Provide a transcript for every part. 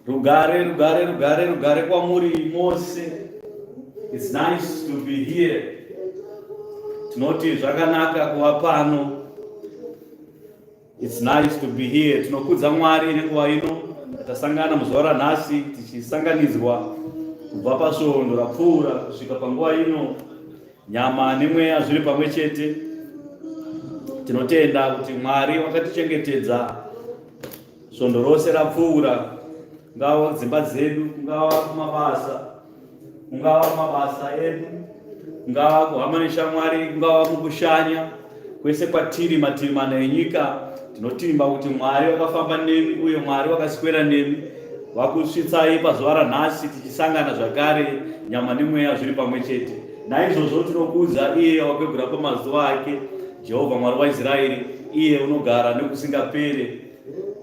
Rugare, rugare, rugare, rugare kwamuri mose. It's nice to be here. Tinoti zvakanaka kuva pano. It's nice to be here. Tinokudza Mwari nenguva ino tasangana muzuva ranhasi tichisanganidzwa kubva pasvondo rapfuura kusvika panguva ino nyama nemweya zviri pamwe chete. Tinotenda kuti Mwari wakatichengetedza svondo rose rapfuura, kungava dzimba dzedu, kungava kumabasa, kungava kumabasa edu, kungava kuhama neshamwari, kungava mukushanya kwese kwatiri mativi mana enyika. Tinotimba kuti Mwari wakafamba nemi uye Mwari wakaswera nemi vakusvitsai pazuva ranhasi tichisangana zvakare nyama nemweya zviri pamwe chete. Naizvozvo tinokudza iye wakwegura pamazuva ake. Jehovha Mwari waIsraeri, iye unogara nekusingapere,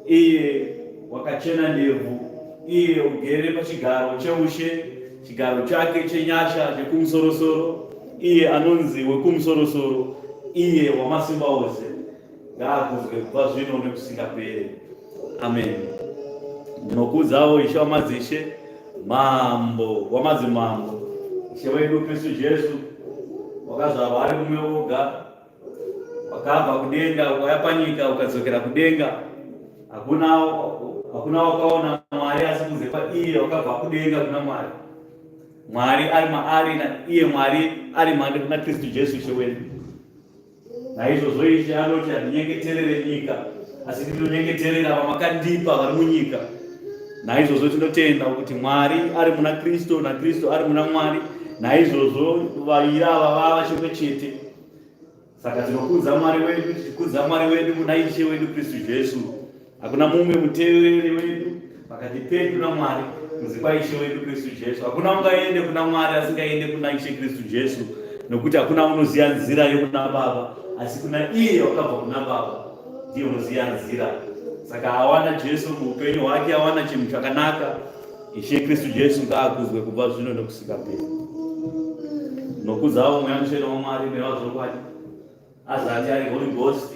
iye wakachena ndebvu, iye ugere pachigaro cheushe, chigaro chake chenyasha chekumusorosoro, iye anonzi wekumusorosoro, iye wamasimba ose, ngaakudzwe kubva zvino nekusingapere. Amen. Ndinokudzawo Ishe wamadzishe, Mambo wamadzimambo, Ishe wedu Kristu Jesu, wakazvarwa ari mumwe woga, wakabva kudenga ukauya panyika ukadzokera kudenga. Hakuna hakuna wakaona Mwari asi kunze kwaiye wakabva kudenga kuna Mwari. Mwari ari maari na iye Mwari ari maari kuna Kristu Jesu Ishe wedu. Naizvozvo Ishe anoti, handinyengeterere nyika, asi ndinonyengeterera vamakandipa vari munyika. Naizvozvo tinotenda kuti Mwari ari muna Kristu naKristu ari muna Mwari. Naizvozvo vaviri ava vava chimwe chete. Saka tinokudza Mwari wedu, tichikudza Mwari wedu muna Ishe wedu Kristu Jesu. Hakuna mumwe muteereri wedu pakati pedu naMwari kunze kwaIshe wedu Kristu Jesu. Hakuna ungaende kuna Mwari asingaende kuna Ishe Kristu Jesu, nokuti hakuna unoziva nzira yokuna Baba asi kuna iye wakabva kuna Baba ndiye unoziva nzira. Saka awana Jesu muupenyu hwake, awana chinhu chakanaka. Ishe Kristu Jesu ngaakudzwe kubva zvino nokusingaperi. Nokudzawo Mweya Mutsvene waMwari, Mweya wazvokwadi azati ari Holy Ghost,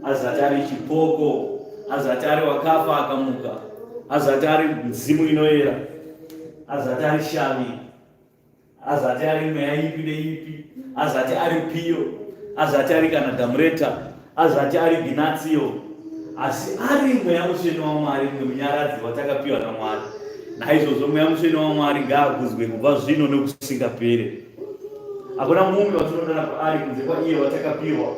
azati ari chipoko, azati ari wakafa akamuka, azati ari midzimu inoyera, azati ari shavi, azati ari mweya ipi neipi, azati ari piyo, azati ari kana damureta, azati ari ginatsiyo, asi ari mweya mutsvene waMwari, mumwe munyaradzi watakapiwa naMwari. Naizvozvo mweya mutsvene waMwari ngaakudzwe kubva zvino nokusingapere. Hakuna mumwe watinodana kwaari kunze kwaiye watakapiwa,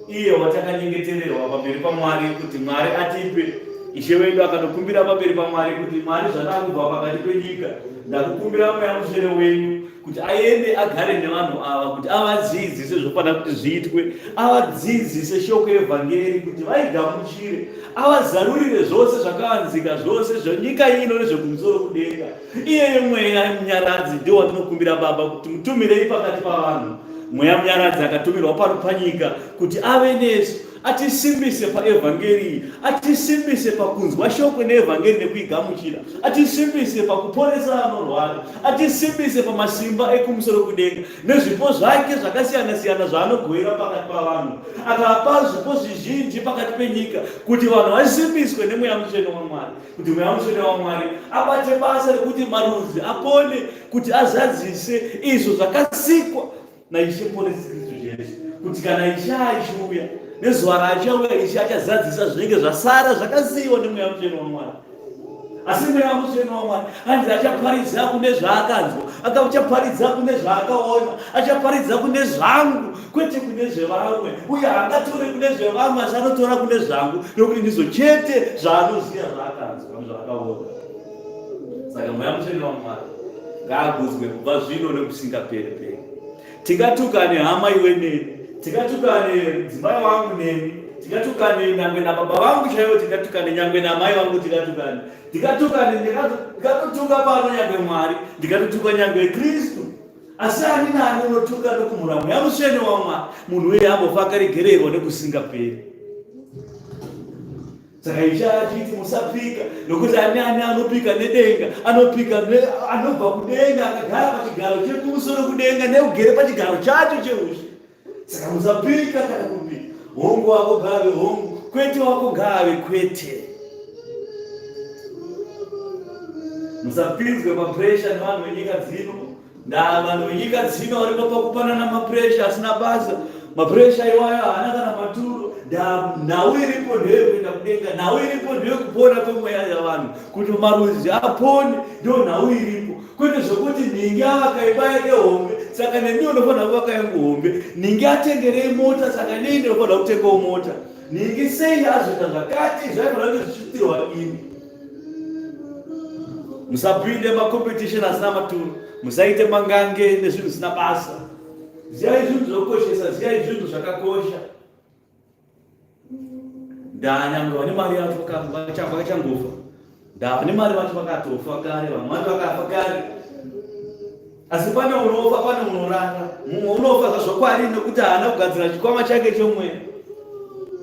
iye watakanyengetererwa pamberi paMwari kuti Mwari atipe. Ishe wedu akanokumbira pamberi paMwari kuti Mwari, zvandakubva pakati penyika, ndakukumbira mweya mutsvene wenyu kuti aende agare nevanhu ava kuti avadzidzise zvofanira kuti zviitwe, avadzidzise shoko yevhangeri kuti vaigamuchire, avazarurire zvose zvakavanzika zvose zvenyika ino nezvekumusoro kudenga. Iyeyo mweya munyaradzi ndiwo wandinokumbira Baba kuti mutumirei pakati pavanhu. Mweya munyaradzi akatumirwa pano panyika kuti ave nesu, atisimbise paevhangeri, atisimbise pakunzwa shoko neevhangeri nekuigamuchira, atisimbise pakuporesa vanorwara, atisimbise pamasimba ekumusoro kudenga nezvipo zvake zvakasiyana-siyana zvaanogovera pakati pavanhu. Akapa zvipo zvizhinji pakati penyika kuti vanhu vasimbiswe nemweya mutsvene waMwari. kuti Mweya Mutsvene waMwari abate basa rekuti marudzi apone, kuti azadzise izvo zvakasikwa naIshe Muponesi Kristu Jesu, kuti kana Ishe achiuya nezuva raachauya, Ishe achazadzisa zvinenge zvasara zvakasiyiwa neMweya Mutsvene waMwari. Asi Mweya Mutsvene waMwari hanzi achaparidza kune zvaakanzwa, achaparidza kune zvaakaona, achaparidza kune zvangu kwete kune zvevamwe, uye haangatore kune zvevamwe, asi anotora kune zvangu, nokuti ndizvo chete zvaanoziva zvaakanzwa nezvaakaona. Saka Mweya Mutsvene waMwari ngaakudzwe kubva zvino nekusingaperi-peri. Tingatukane hama iwe neni, tingatukane mudzimai wangu neni, tingatukane nyangwe nababa vangu chaivo, tingatukane nyangwe namai vangu, tingatukane, ndingatukane, ndingatotuka pano nyangwe Mwari, ndingatotuka nyangwe Kristu. Asi ani naani unotuka nokumhura Mweya Mutsvene waMwari, munhu uye ambofa akaregererwa nekusingaperi. Saka Ishe achiti musapika, nokuti ani ani anopika nedenga, anopika anobva kudenga, akagara pachigaro chekumusoro kudenga, neugere pachigaro chacho cheushe. Saka musapika kana kupika. Hongu wako ngaave hongu, kwete wako ngaave kwete. Musapinzwe mapuresha nevanhu venyika dzino. Ndaa vanhu venyika dzino vari pakupanana mapuresha asina basa. Mapuresha iwayo haana kana maturo. Ndaa nhau iripo ndeyekuenda kudenga, nhau iripo ndeyekupona kwemweya yavanhu kuti marudzi apone, ndo nhau iripo. Kwete zvekuti nhingi avaka imba yake hombe saka neni unofanira kuvaka yangu hombe. Nhingi atengerei mota saka nei ndinofanira kutengawo mota. Nhingi sei azoita zvakati zvaifanira kunge zvichiitirwa ini. Musapinde macompetition asina maturo, musaite mangange nezvinhu zvisina basa. Ziyai zvinhu zvinokoshesa, ziyai zvinhu zvakakosha. Ndaa nyangwe vane mari yacho vakachangofa, ndaa vane mari vacho vakatofa kare, vamwe vacho vakafa kare. Asi pane unofa, pane unorara. Mumwe unofa zvazvokwadi nekuti haana kugadzira chikwama chake chomweya.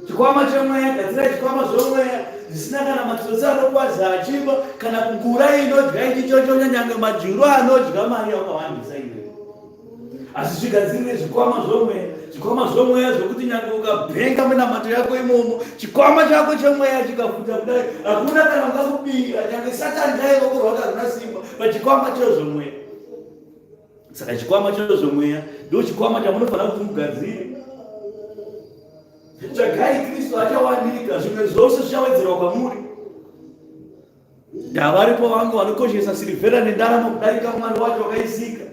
Chikwama chemweya, gadzira chikwama zvomweya zvisina kana matsotsi anokwaza achiba kana kungura inodya ichichochonya nyange majuru anodya mari yakawandisa iwe. Asi zvigadzirire zvikwama zvomweya, zvikwama zvomweya zvokuti nyange ukabhenga minamato yako imomo, chikwama chako chemweya chikafuta kudai, hakuna kana ungakubira, nyange Satani chaiye ruoko rwake haruna simba pachikwama chezvomweya. Saka chikwama chezvomweya ndo chikwama chamunofanira kuti mugadzire. Tsvagai Kristu achawanika, zvimwe zvose zvichawedzerwa kwamuri. Ndavaripo vangu vanokoshesa sirivhera nendarama kudarika Mwari wacho wakaisika.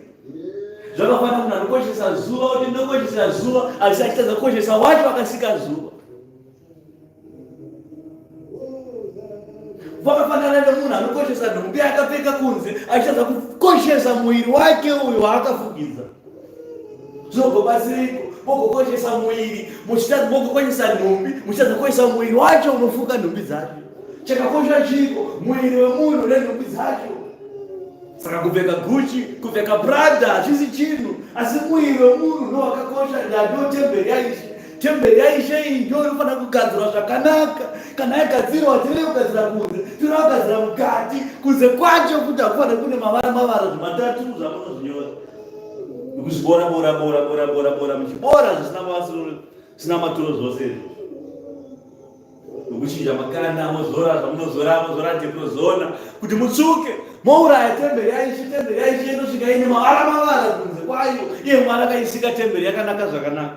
Zvakafanana munhu anokoshesa zuva kuti ndinokoshesa zuva asi achitadza kukoshesa wacho akasika zuva. Vakafanana nemunhu anokoshesa nhumbi akapfeka kunze achitadza kukoshesa muviri wake uyo waakafukidza. Zvogobatsiriko mogokoshesa muviri muchitadza mogokoshesa nhumbi muchitadza kukoshesa muviri wacho unofuka nhumbi dzacho. Chakakosha chiiko? Muviri wemunhu nenhumbi dzacho. Saka kupfeka Gucci, kupfeka Prada hazvisi chinhu, asi muviri wemunhu ndowakakosha, ndiyo temberi yaIshe. Temberi yaIshe iyi ndiyo inofanira kugadzirwa zvakanaka. Kana yagadzirwa, tinenge kugadzira kunze, tinoda kugadzira mukati. Kunze kwacho kuti hakufanira kune mavara mavara zvimatatu zvamunozvinyora nekuzvibora bora bora bora bora bora muchibora zvisina zvisina maturo zvose izvo nokuchinja makanda mozora zvamunozora mozora deprozona kuti mutsvuke mouraya temberi yaishe temberi yaishe inosvika ine mavara mavara kunze kwayo iye mwari akaisika temberi yakanaka zvakanaka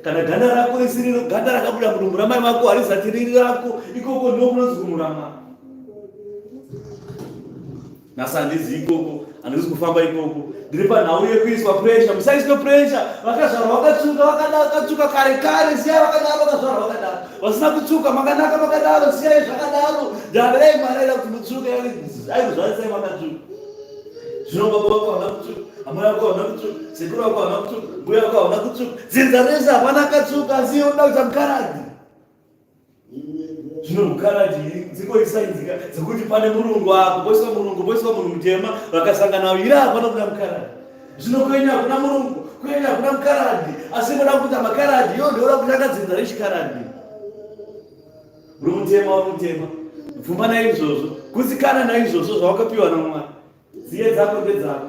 kana ganda rako risiriro ganda rakabuda mudumbu ramai vako harizati riri rako ikoko ndokunonzi kumurama Nhasi handizi ikoko, handisi kufamba ikoko. Ndiri panhau yekuiswa pressure. Musaiswe pressure. Vakazvarwa vakatsvuka, vakatsvuka kare kare, siyai vakadaro, vakazvarwa vakadaro. Vasina kutsvuka, makanaka makadaro, siyai zvakadaro. Ndavirai Mwari aida kuti mutsvuke, aikuzvarisai makatsvuka. Zvino baba vako havana kutsvuka, amai vako havana kutsvuka, sekuru vako havana kutsvuka, mbuya vako havana kutsvuka. Dzinza rese hapana akatsvuka, asi iwe unoda kuita mukaradhi. Zvino mukaradhi dzikoisa inzika dzekuti pane murungu apo poiswa murungu poiswa munhu mutema vakasangana vaviri apa panobuda mukaradhi. Zvino kwenyu hakuna murungu, kwenyu hakuna mukaradhi, asi moda kuita makaradhi iyo ndoda kutanga dzinza rechikaradhi. Uri mutema uri mutema, bvuma naizvozvo, gutsikana naizvozvo zvawakapiwa naMwari. Dziye dzako ndedzako,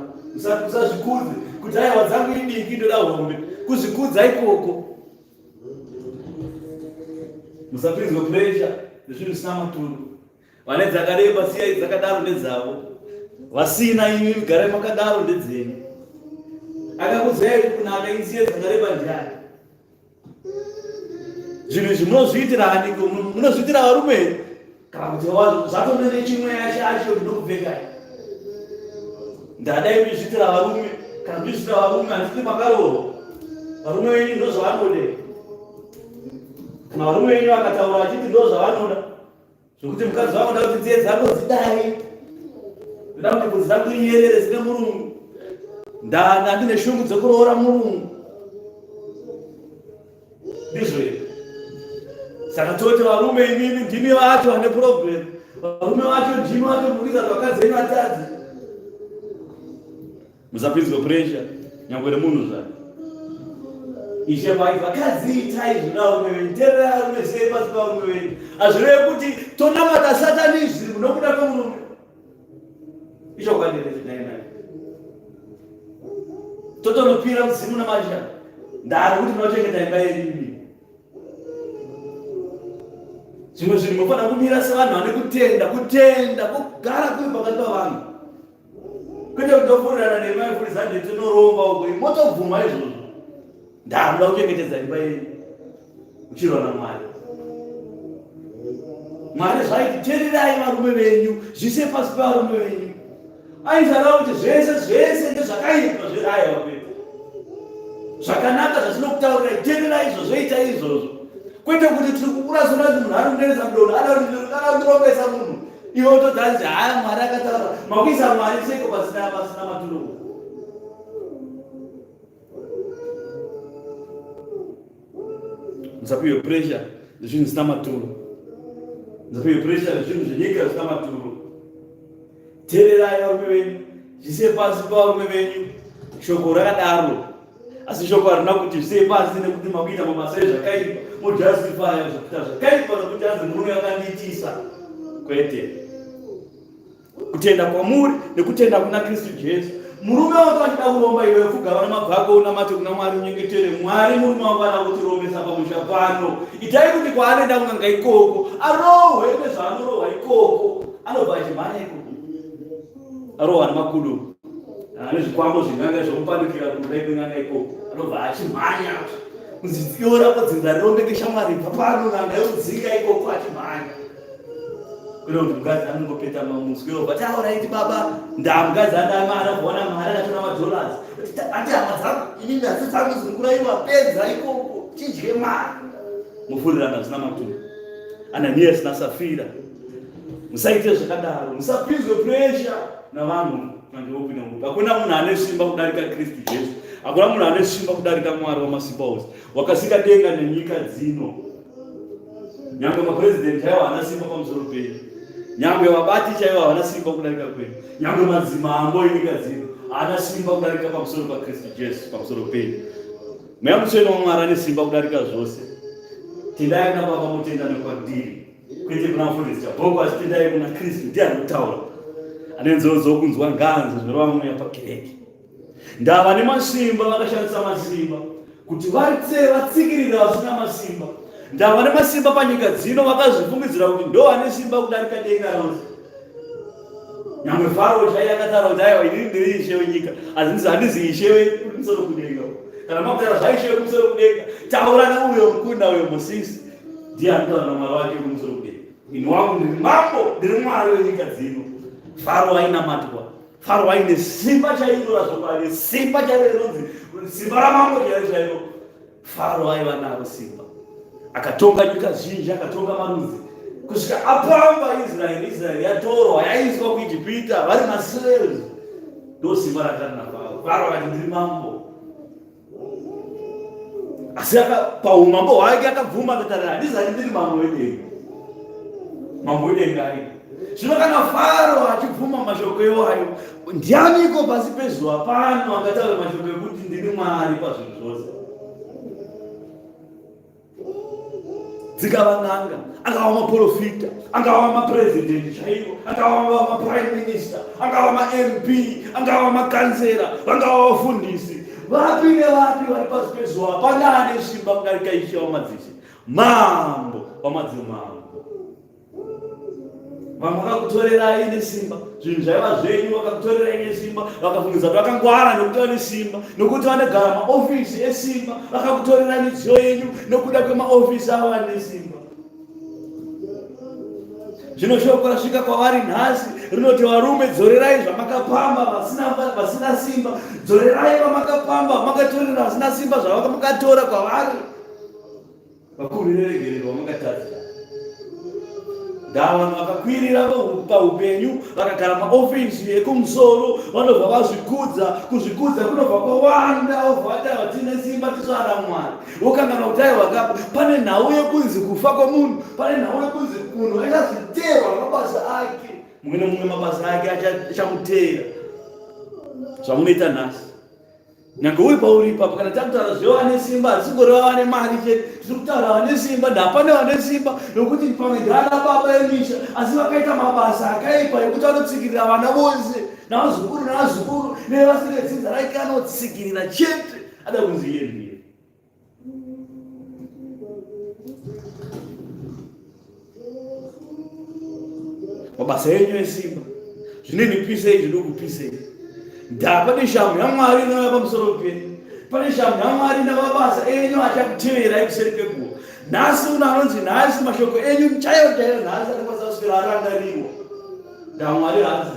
usazvikudze kuti aiwa dzangu idiki ndoda hombe, kuzvikudza ikoko. Musapinzwe pressure nezvinhu zvisina maturo. Vane dzakareba siyai dzakadaro ndedzavo. Vasina imi garai makadaro ndedzenyu. Akakudzai kunaka inziye dzakareba ndiani? Zvinhu izvi munozviitira aniko? Munozviitira varume here? Kana kuti zvatove nechimweya chacho ndinokupfekai. Ndada imi zviitira varume, kana kuti zviitira varume handiti makaroorwa. Varume venyu ndozvavanoda. Kana varume venyu vakataura vachiti ndozvavanoda. Zvekuti mukadzi wako nda kuti nzee dzako dzidai. Ndoda kuti bvudzi rako riyerere sine murungu. Ndanga ndine shungu dzekuroora murungu. Ndizvo here? Saka toti varume imimi ndimi vacho vane problem. Varume vacho ndimi vacho mukuita kuti vakadzi venyu vatadze. Musapinzwe pressure nyangwe nemunhu zvake. Ishe mai vakadzi itai zvinoda varume venyu, teererai varume sei pasi pavarume venyu. Hazvirevi kuti tonamata satanism nokuda kwemurume. Ichokwadi here chinai mai? Totonopira mudzimu namazha. Ndari kuti munochengeta imba yenyu imi. Zvimwe zvinhu munofanira kumira sevanhu vane kutenda, kutenda kugara kuri pakati pavanhu. Kwete kutofurirana nemi vaifurisa nditi tinoromba uko motobvuma izvozvo. Ndakuda kuchengetedza imba yenyu. Uchirwa naMwari. Mwari zvaiti tererai varume venyu, zvise pasi pevarume venyu. Aizareva kuti zvese zvese ndezvakaipa zveaiwa kwete. Zvakanaka zvatinokutaurirai, tererai izvozvo, itai izvozvo. Kwete kuti tiri kukura sona kuti munhu ari kunderesa mudonho, ada kundirombesa munhu. Iwe utodza kuti haya Mwari akataura, makuisa Mwari seiko pasina pasina maturo. Musapiwe pressure nezvinhu zvisina maturo. Musapiwe pressure nezvinhu zvenyika zvisina maturo. Teererai varume venyu, zvise pasi pavarume venyu. Shoko rakadaro, asi shoko harina kuti zvisei pasi nekuti makuita mabasa ezvakaipa, mojustifya zvekuita zvakaipa nekuti anzi murume akandiitisa. Kwete. Kutenda kwamuri nekutenda kuna Kristu Jesu. Murume wako achida kuromba iwe pfugama namabvi ako unamate kuna Mwari unyengetere Mwari murume wangu ana kutirombesa pamusha pano. Itai kuti kwaanoenda kun'anga ikoko arohwe nezvaanorohwa ikoko anobva achimhanya ikoko arohwa nemakudo ane zvikwambo zven'anga zvomupandukira kudai kwen'anga ikoko anobva achimhanya kunzi iwo rako dzinza rirombeke shamwari bva pano n'anga yodzinga ikoko achimhanya Kune kuti mukadzi anongopeta mamuswe obva taura iti baba ndaa mukadzi ada mari abvawana mari akatora madollars ati hama dzangu inini hasi dzangu dziri kuraiwa pedza ikoko tidye mari mufurirana zvisina maturo Ananias naSafira musaite zvakadaro musapinzwe pressure navanhu manje wopinda murupo hakuna munhu ane simba kudarika Kristu Jesu hakuna munhu ane simba kudarika Mwari wamasimba ose wakasika denga nenyika dzino Nyangwe mapresident chaiwo haana simba pamusoro penyu. Nyangwe vabati chaiwo havana simba kudarika kwenyu. Nyangwe madzimambo enyika dzino haana simba kudarika pamusoro paKristu Jesu pamusoro penyu. Mweya Mutsvene waMwari ane simba kudarika zvose. Tendai kuna Baba motenda nekwandiri. Kwete kuna mufundisi Chaboko asi tendai kuna Kristu ndiye anotaura. Ane nzeve dzokunzwa ngaanzwe zvinoreva mweya pakereke. Ndava nemasimba vakashandisa masimba kuti vatse vatsikirire vasina masimba. Ndava nemasimba panyika dzino vakazvifungidzira kuti ndo vane simba kudarika denga rose. Nyangwe Faro chaiye akataura kuti aiwa inini ndiri ishe wenyika asi handizi ishe wekumusoro kudenga. Kana makutaura zvaishe wekumusoro kudenga taura neuyo mukunda uyo Mosisi ndiye anotaura namwari wake wekumusoro kudenga. Ini wangu ndiri mambo ndiri mwari wenyika dzino. Faro ainamatwa Faro aine simba chairo razvokwadi, simba chairo rinonzi simba ramambo chairo chairo. Faro aiva naro simba, akatonga nyika zhinji, akatonga marudzi kusvika apamba Israeri. Israeri yatorwa yaiswa kuIjipita vari maslaves. Ndo simba rakanga rina Faro. Faro akati ndiri mambo asi paumambo hwake akabvuma akatarira handizati ndiri mambo wedenga mambo wedenga ari zvino kana faro achibvuma mashoko iwayo ndianiko pasi pezuva pano angataura mashoko ekuti ndiri mwari pazvinhu zvose dzikava n'anga angava maprofita angava mapresident chaivo angava maprime minister angava mamp angava makansera vangava vafundisi vapi nevapi vari pasi pezuva hapana ane simba kudarika ishe wamadzishe mambo wamadzimambo Vamwe vakakutorerai nesimba zvinhu zvaiva zvenyu, vakakutorerai nesimba, vakafungidza kuti vakangwara nokuti vane simba, nokuti vanogara maofisi esimba, vakakutorerai midziyo yenyu nokuda kwemaofisi avo vane simba. Zvino shoko rasvika kwavari nhasi rinoti, varume dzorerai zvamakapamba vasina simba, dzorerai vamakapamba makatorera vasina simba zvavakatora kwavari. Vakumbire regerero vamakatadza. Ndaa vanhu vakakwirira paupenyu vakagara maofisi ekumusoro vanobva vazvikudza. Kuzvikudza kunobva kwawanda vobva vati aiwa tine simba tisu ana Mwari. Vokanganwa kuti aiwa ka pane nhau yekunzi kufa kwemunhu, pane nhau yekunzi munhu achazviteerwa nemabasa ake. Mumwe nemumwe mabasa ake achamuteera. Zvamunoita nhasi. Nyange uri pauri ipapo, kana takutaura zvevane simba, hatisi kureva vane mari chete, tiri kutaura vane simba, ndapane vane simba nokuti pamwe ndaana baba emisha, asi vakaita mabasa akaipa ekuti vanotsikirira vana vose navazukuru navazukuru nevasiri vedzinza rake anotsikirira chete, ada kunzi iye ndiye. Mabasa enyu esimba zvinenipisei zvinokupisei ndaa pane shamhu yamwari inouya pamusoro penyu pane shamhu yamwari namabasa enyu achakuteverai kuseri kweguva nhasi uno anonzi nhasi mashoko enyu chaiyo chaiyo nhasi anokwanisa kuswera arangariwa ndaa mwari haazi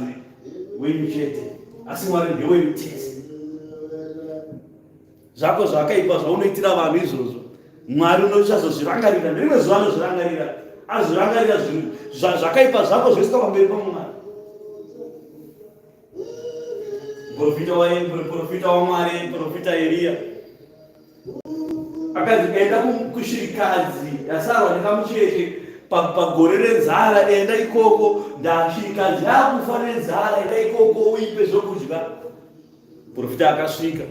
wenyu chete asi mwari ndewenyu tese Zvako zvakaipa zvaunoitira vanhu izvozvo Mwari unochazozvirangarira nerimwe zuva anozvirangarira azvirangarira zvinhu zvakaipa zvako zvoiswa pamberi paMwari. Muprofita waye muprofita waMwari muprofita Eriya akanzi enda kushirikadzi yasarwa nekamucheche pagore renzara enda ikoko ndashirikadzi yakufa nenzara enda ikoko uipe zvokudya. Profita akasvika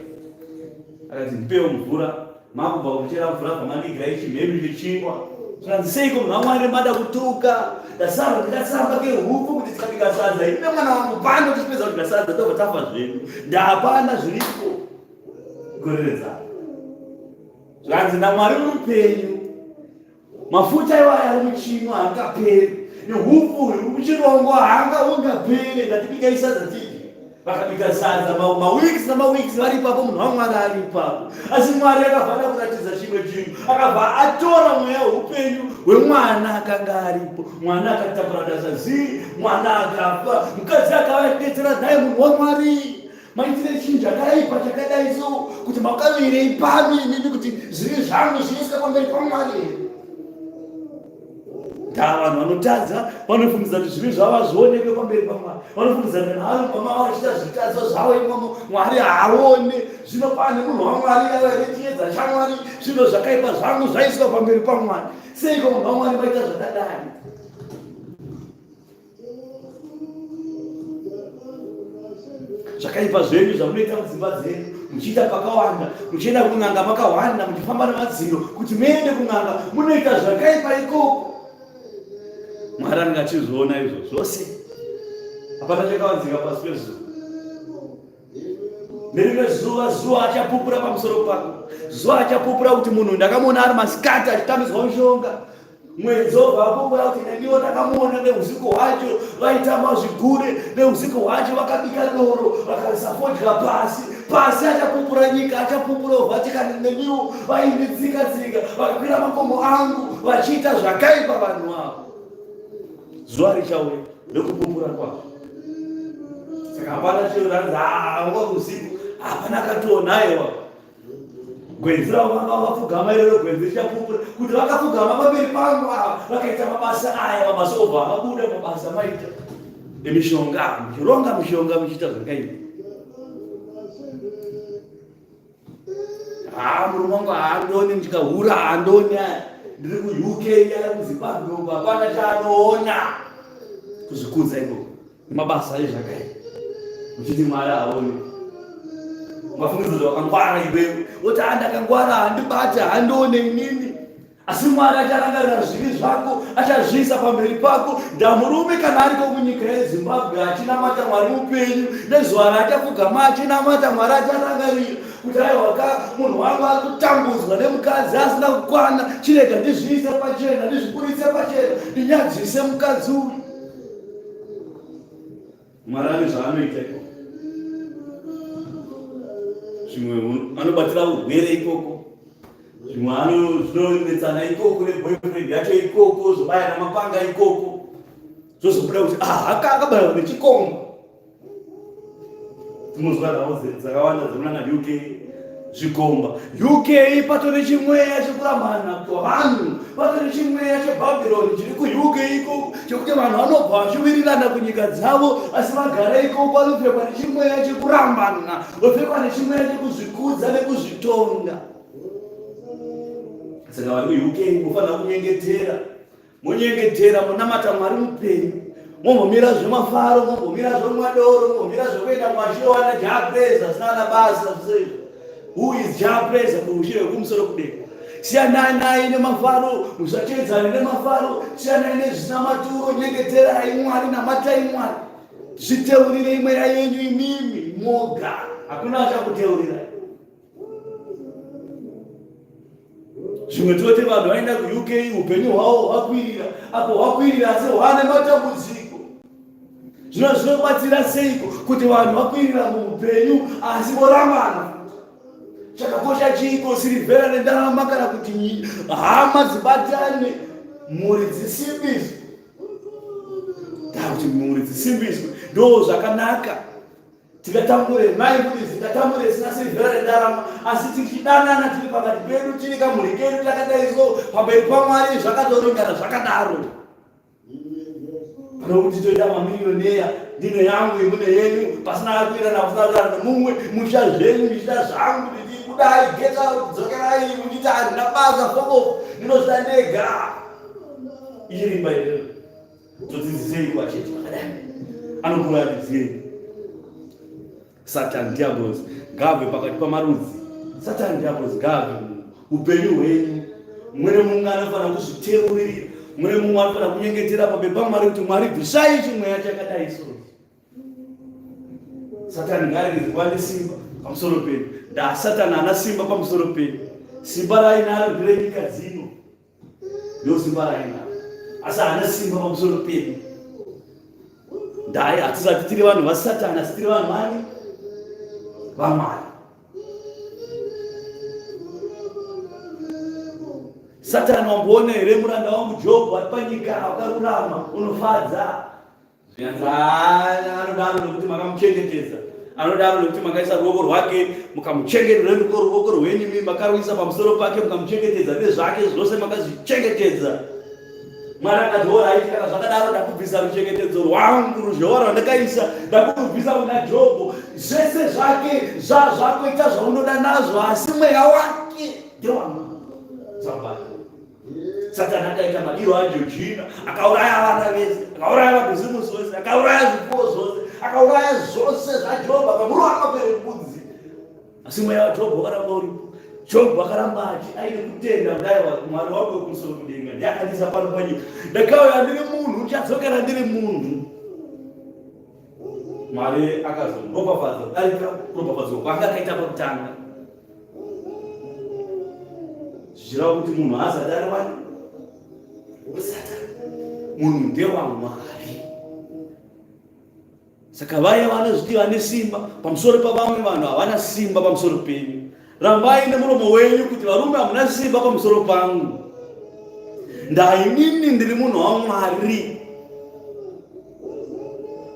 akati ndipewo mvura, makubva kuchera mvura pamandigira ichimhenu chechingwa. Zvikanzi seiko munhu waMwari mada kutuka, ndasara ndikasamba kehuku kuti tikabika sadza ini nemwana wangu pano tichipedza kudya sadza tobva tafa zvedu, ndapana zviripo goreredzana. Zvikanzi naMwari mupenyu Mafuta iwaya ari muchinu haangaperi, nehupfu huri muchirongo haanga hungapere. Ndatibika isadza tidye. Vakabika sadza maweeks namaweeks vari ipapo, munhu waMwari ari ipapo. Asi Mwari akabva ada kuratidza chimwe chinhu, akabva atora mweya weupenyu hwemwana akanga aripo. Mwana akatakura dasa zii, mwana akafa, mukadzi akava achidetsera naye munhu waMwari. Maitire chinhu chakaipa chakadai so kuti makavirei pano imimi kuti zvivi zvangu zviiswe pamberi paMwari here? Ndaa vanhu vanotadza vanofungidza kuti zvivi zvavo hazvionekwe pamberi paMwari. Vanofungidza kuti kana vari mumba mavo vachiita zvitadzo zvavo imomo Mwari haaone. Zvino pane munhu waMwari yava nechiedza chaMwari, zvino zvakaipa zvangu zvaiswa pamberi paMwari. Seiko munhu waMwari vaita zvakadai? Zvakaipa zvenyu zvamunoita mudzimba dzenyu, muchiita pakawanda, muchienda kun'anga makawanda, muchifamba nemadziro kuti muende kun'anga, munoita zvakaipa ikoko. Mwari anenge achizviona izvo zvose, hapana chakavanzika pasi pezuva. Nerimwe zuva, zuva achapupura pamusoro pako. Zuva achapupura kuti munhu ndakamuona ari masikati achitambidzwa mushonga. Mwedzi wobva wapupura kuti neniwo ndakamuona neusiku hwacho vaitamba zvigure, neusiku hwacho vakabika doro vakaisa fodya pasi. Pasi achapupura nyika, achapupura Vatican neniwo vainditsika tsika vakakwira makomo angu vachiita zvakaipa vanhu avo. Zuva richauya rekupupura kwazvo. Saka hapana chiro ranzi haa usiku hapana akatoona aiwa. Gwenzi ravo vanga vakapfugama iroro gwenzi richapupura kuti vakapfugama pamberi pangu ava vakaita mabasa aya mabasa obva avabuda mabasa maita emishonga muchironga mishonga muchiita zvakaipa. Haa murume wangu haandoni ndikahura haandoni aya ndiri kuUK ari kuZimbabwe uko hapana chaanoona kuzvikudza ikoko nemabasa ezvakaipa uchiti Mwari haoni ungafungidzira kuti wakangwara iwewe woti haa ndakangwara handibate handione inini Asi Mwari acharangarira zvivi zvako, achazviisa pamberi pako. Ndamurume kana ariko munyika yeZimbabwe achinamata Mwari mupenyu, nezuva raachapfugama achinamata Mwari acharangarira kuti aiwa ka munhu wangu ari kutambudzwa nemukadzi asina kukwana, chirega ndizviise pachena, ndizviburitse pachena, ndinyadzise mukadzi uyu. Mwari ane zvaanoita ikoko. Zvimwe anobatira urwere ikoko. Zvimwe zvinonetsana ikoko neboyfriend yacho ikoko, zvobaya namapanga ikoko. Zvozobuda kuti ah, aka akabaywa nechikomba. Tinozwa nhau dzakawanda dzemunana UK zvikomba. UK patori chimweya chekurambana kwavanhu, patori chimweya cheBhabhironi chiri kuUK ikoko chekuti vanhu vanobva vachiwirirana kunyika dzavo asi vagara ikoko vanopfekwa nechimweya chekurambana, vopfekwa nechimweya chekuzvikudza nekuzvitonga. Saka vari kuUK munofanira kunyengetera Monyengetera, monamata Mwari mupenyu, mombomira zvemafaro, mombomira zvekumwa doro, mombomira zvekuenda kumashoo ana Jah Prayzah zvisina kana basa zvese izvo. Who is Jah Prayzah kuushe hwekumusoro kudenga? Siyanai nemafaro, musachedzane nemafaro, siyanai nezvisina maturo, nyengeterai Mwari, namatai Mwari. Zviteurirei mweya yenyu imimi moga, hakuna achakuteurirai. Zvimwe toti vanhu vaenda kuUK upenyu hwavo hwakwirira, apo hwakwirira asi hwane matambudziko. Zvino zvinobatsira seiko kuti vanhu vakwirira muupenyu asi vorambana? Chakakosha chiiko sirivhera nendarama kana kuti hama dzibatane, mhuri dzisimbiswe? Kuti mhuri dzisimbiswe ndo zvakanaka. Tikatambure mai mudzi tikatambure sina sirivhera rendarama asi tichidanana tiri pakati pedu tiri kamhuri kedu takadai so pamberi paMwari zvakatoringana zvakadaro. Nokuti toita mamiriyoneya ndine yangu imune yenyu pasina akuirana pasina kuirana nemumwe muchita zvenyu ndichita zvangu ndichikudai get out dzokerai muchiti handina basa foko ndinozvida ndega ichirimba iyoyo. Todzidzisei kuvacheche vakadai anokura achidziyei. Satani diablos ngaabve pakati pamarudzi. Satani diablos ngaabve upenyu hwenyu. Mumwe nemumwe anofanira kuzviteuririra. Mumwe nemumwe anofanira kunyengetera pamberi paMwari kuti Mwari bvisai chimweya chakadai so. Satani ngaaregedze kuva nesimba pamusoro penyu. Ndaa Satani haana simba pamusoro penyu. Simba raainaro nderenyika dzino. Ndo simba raainaro. Asi haana simba pamusoro pedu. Ndai hatisati tiri vanhu vaSatani asi tiri vanhu vani? VaMwari. Satani wamboona here muranda wangu Jobho ari panyika wakarurama unofadza? Zvikanzi anodaro nekuti makamuchengetedza, anodaro nekuti makaisa ruoko rwake mukamuchengetedza ruoko rwenyu imi makaruisa pamusoro pake mukamuchengetedza nezvake zvose makazvichengetedza. Mwari akati horaiti, kana zvakadaro ndakubvisa ruchengetedzo rwangu ruzhowa rwandakaisa ndakurubvisa kuna Jobho, zvese zvake zvazvakuita zvaunoda nazvo, asi mweya wake ndewangu. Zambata. Satani akaita madiro aJojina, akauraya vana vese, akauraya mabhizimusi ose, akauraya zvipfuwo zvose, akauraya zvose zvaJobho, akamurova mapere mbudzi. Asi mweya waJobho wakaramba uripo. Jobho akaramba achi aine kutenda kudai Mwari wangu wekumusoro kudenga ndiye akandiisa pano panyika. Ndakauya ndiri munhu, ndichadzokera ndiri munhu. Mwari akazomuropafadza kudarika kuropafadzwa kwaanga akaita pakutanga. Zvichireva kuti munhu haazati ari wani wesatani, munhu ndewamwari. Saka vaya vanozviti vane simba pamusoro pavamwe vanhu havana simba pamusoro penyu. Rambai nemuromo wenyu kuti varume hamuna simba pamusoro pangu. Ndainini ndiri munhu waMwari.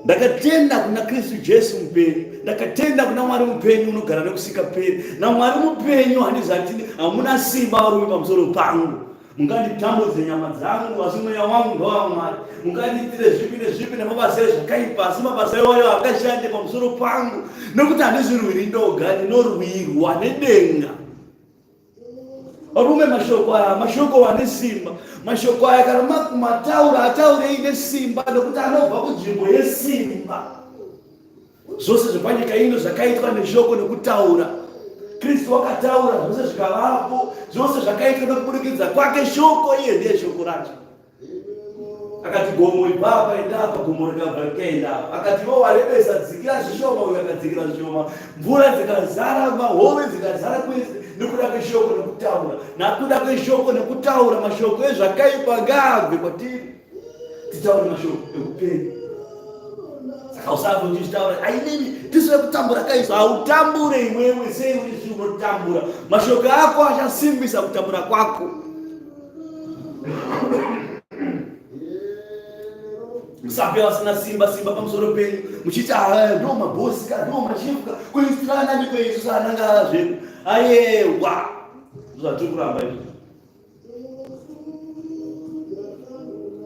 Ndakatenda kuna Kristu Jesu mupenyu, ndakatenda kuna Mwari mupenyu unogara nekusingaperi. NaMwari mupenyu handizati hamuna simba varume pamusoro pangu. Munganditambudze nyama dzangu, asi mweya wangu ndowaMwari. Mungandiitire zvipi nezvipi nemabasa ezvakaipa, asi mabasa iwayo haangashande pamusoro pangu, nekuti handizvirwiri ndoga, ndinorwirwa nedenga. Varume, mashoko aya mashoko ane simba. Mashoko aya kana makumataura ataurei nesimba nekuti anobva kunzvimbo yesimba. Zvose zvepanyika ino zvakaitwa neshoko nekutaura. Kristu wakataura zvose zvikavapo, zvose zvakaitwa nekuburikidza kwake shoko, iye ndiye shoko racho. Akati gomo ibva apa enda apa, gomo rikabva rikaenda apa. Akati iwe warebesa dzikira zvishoma, uyo akadzikira zvishoma. Mvura dzikazara, mahove dzikazara kwese nekuda kweshoko nekutaura. Nakuda kweshoko nekutaura mashoko ezvakaipa ngaabve kwatiri. Titaure mashoko ekupenyu. Saka usafe uchitaura ainini tisu vekutambura kaisu hautambure iwewe sei uri unotambura. Mashoko ako achasimbisa kutambura kwako. Musape vasina simba simba pamusoro penyu muchiti ah, ndo mabhosi ka ndo machifu ka kuisirana ndiko isu ananga zvedu ayewa zvatiri kuramba izvi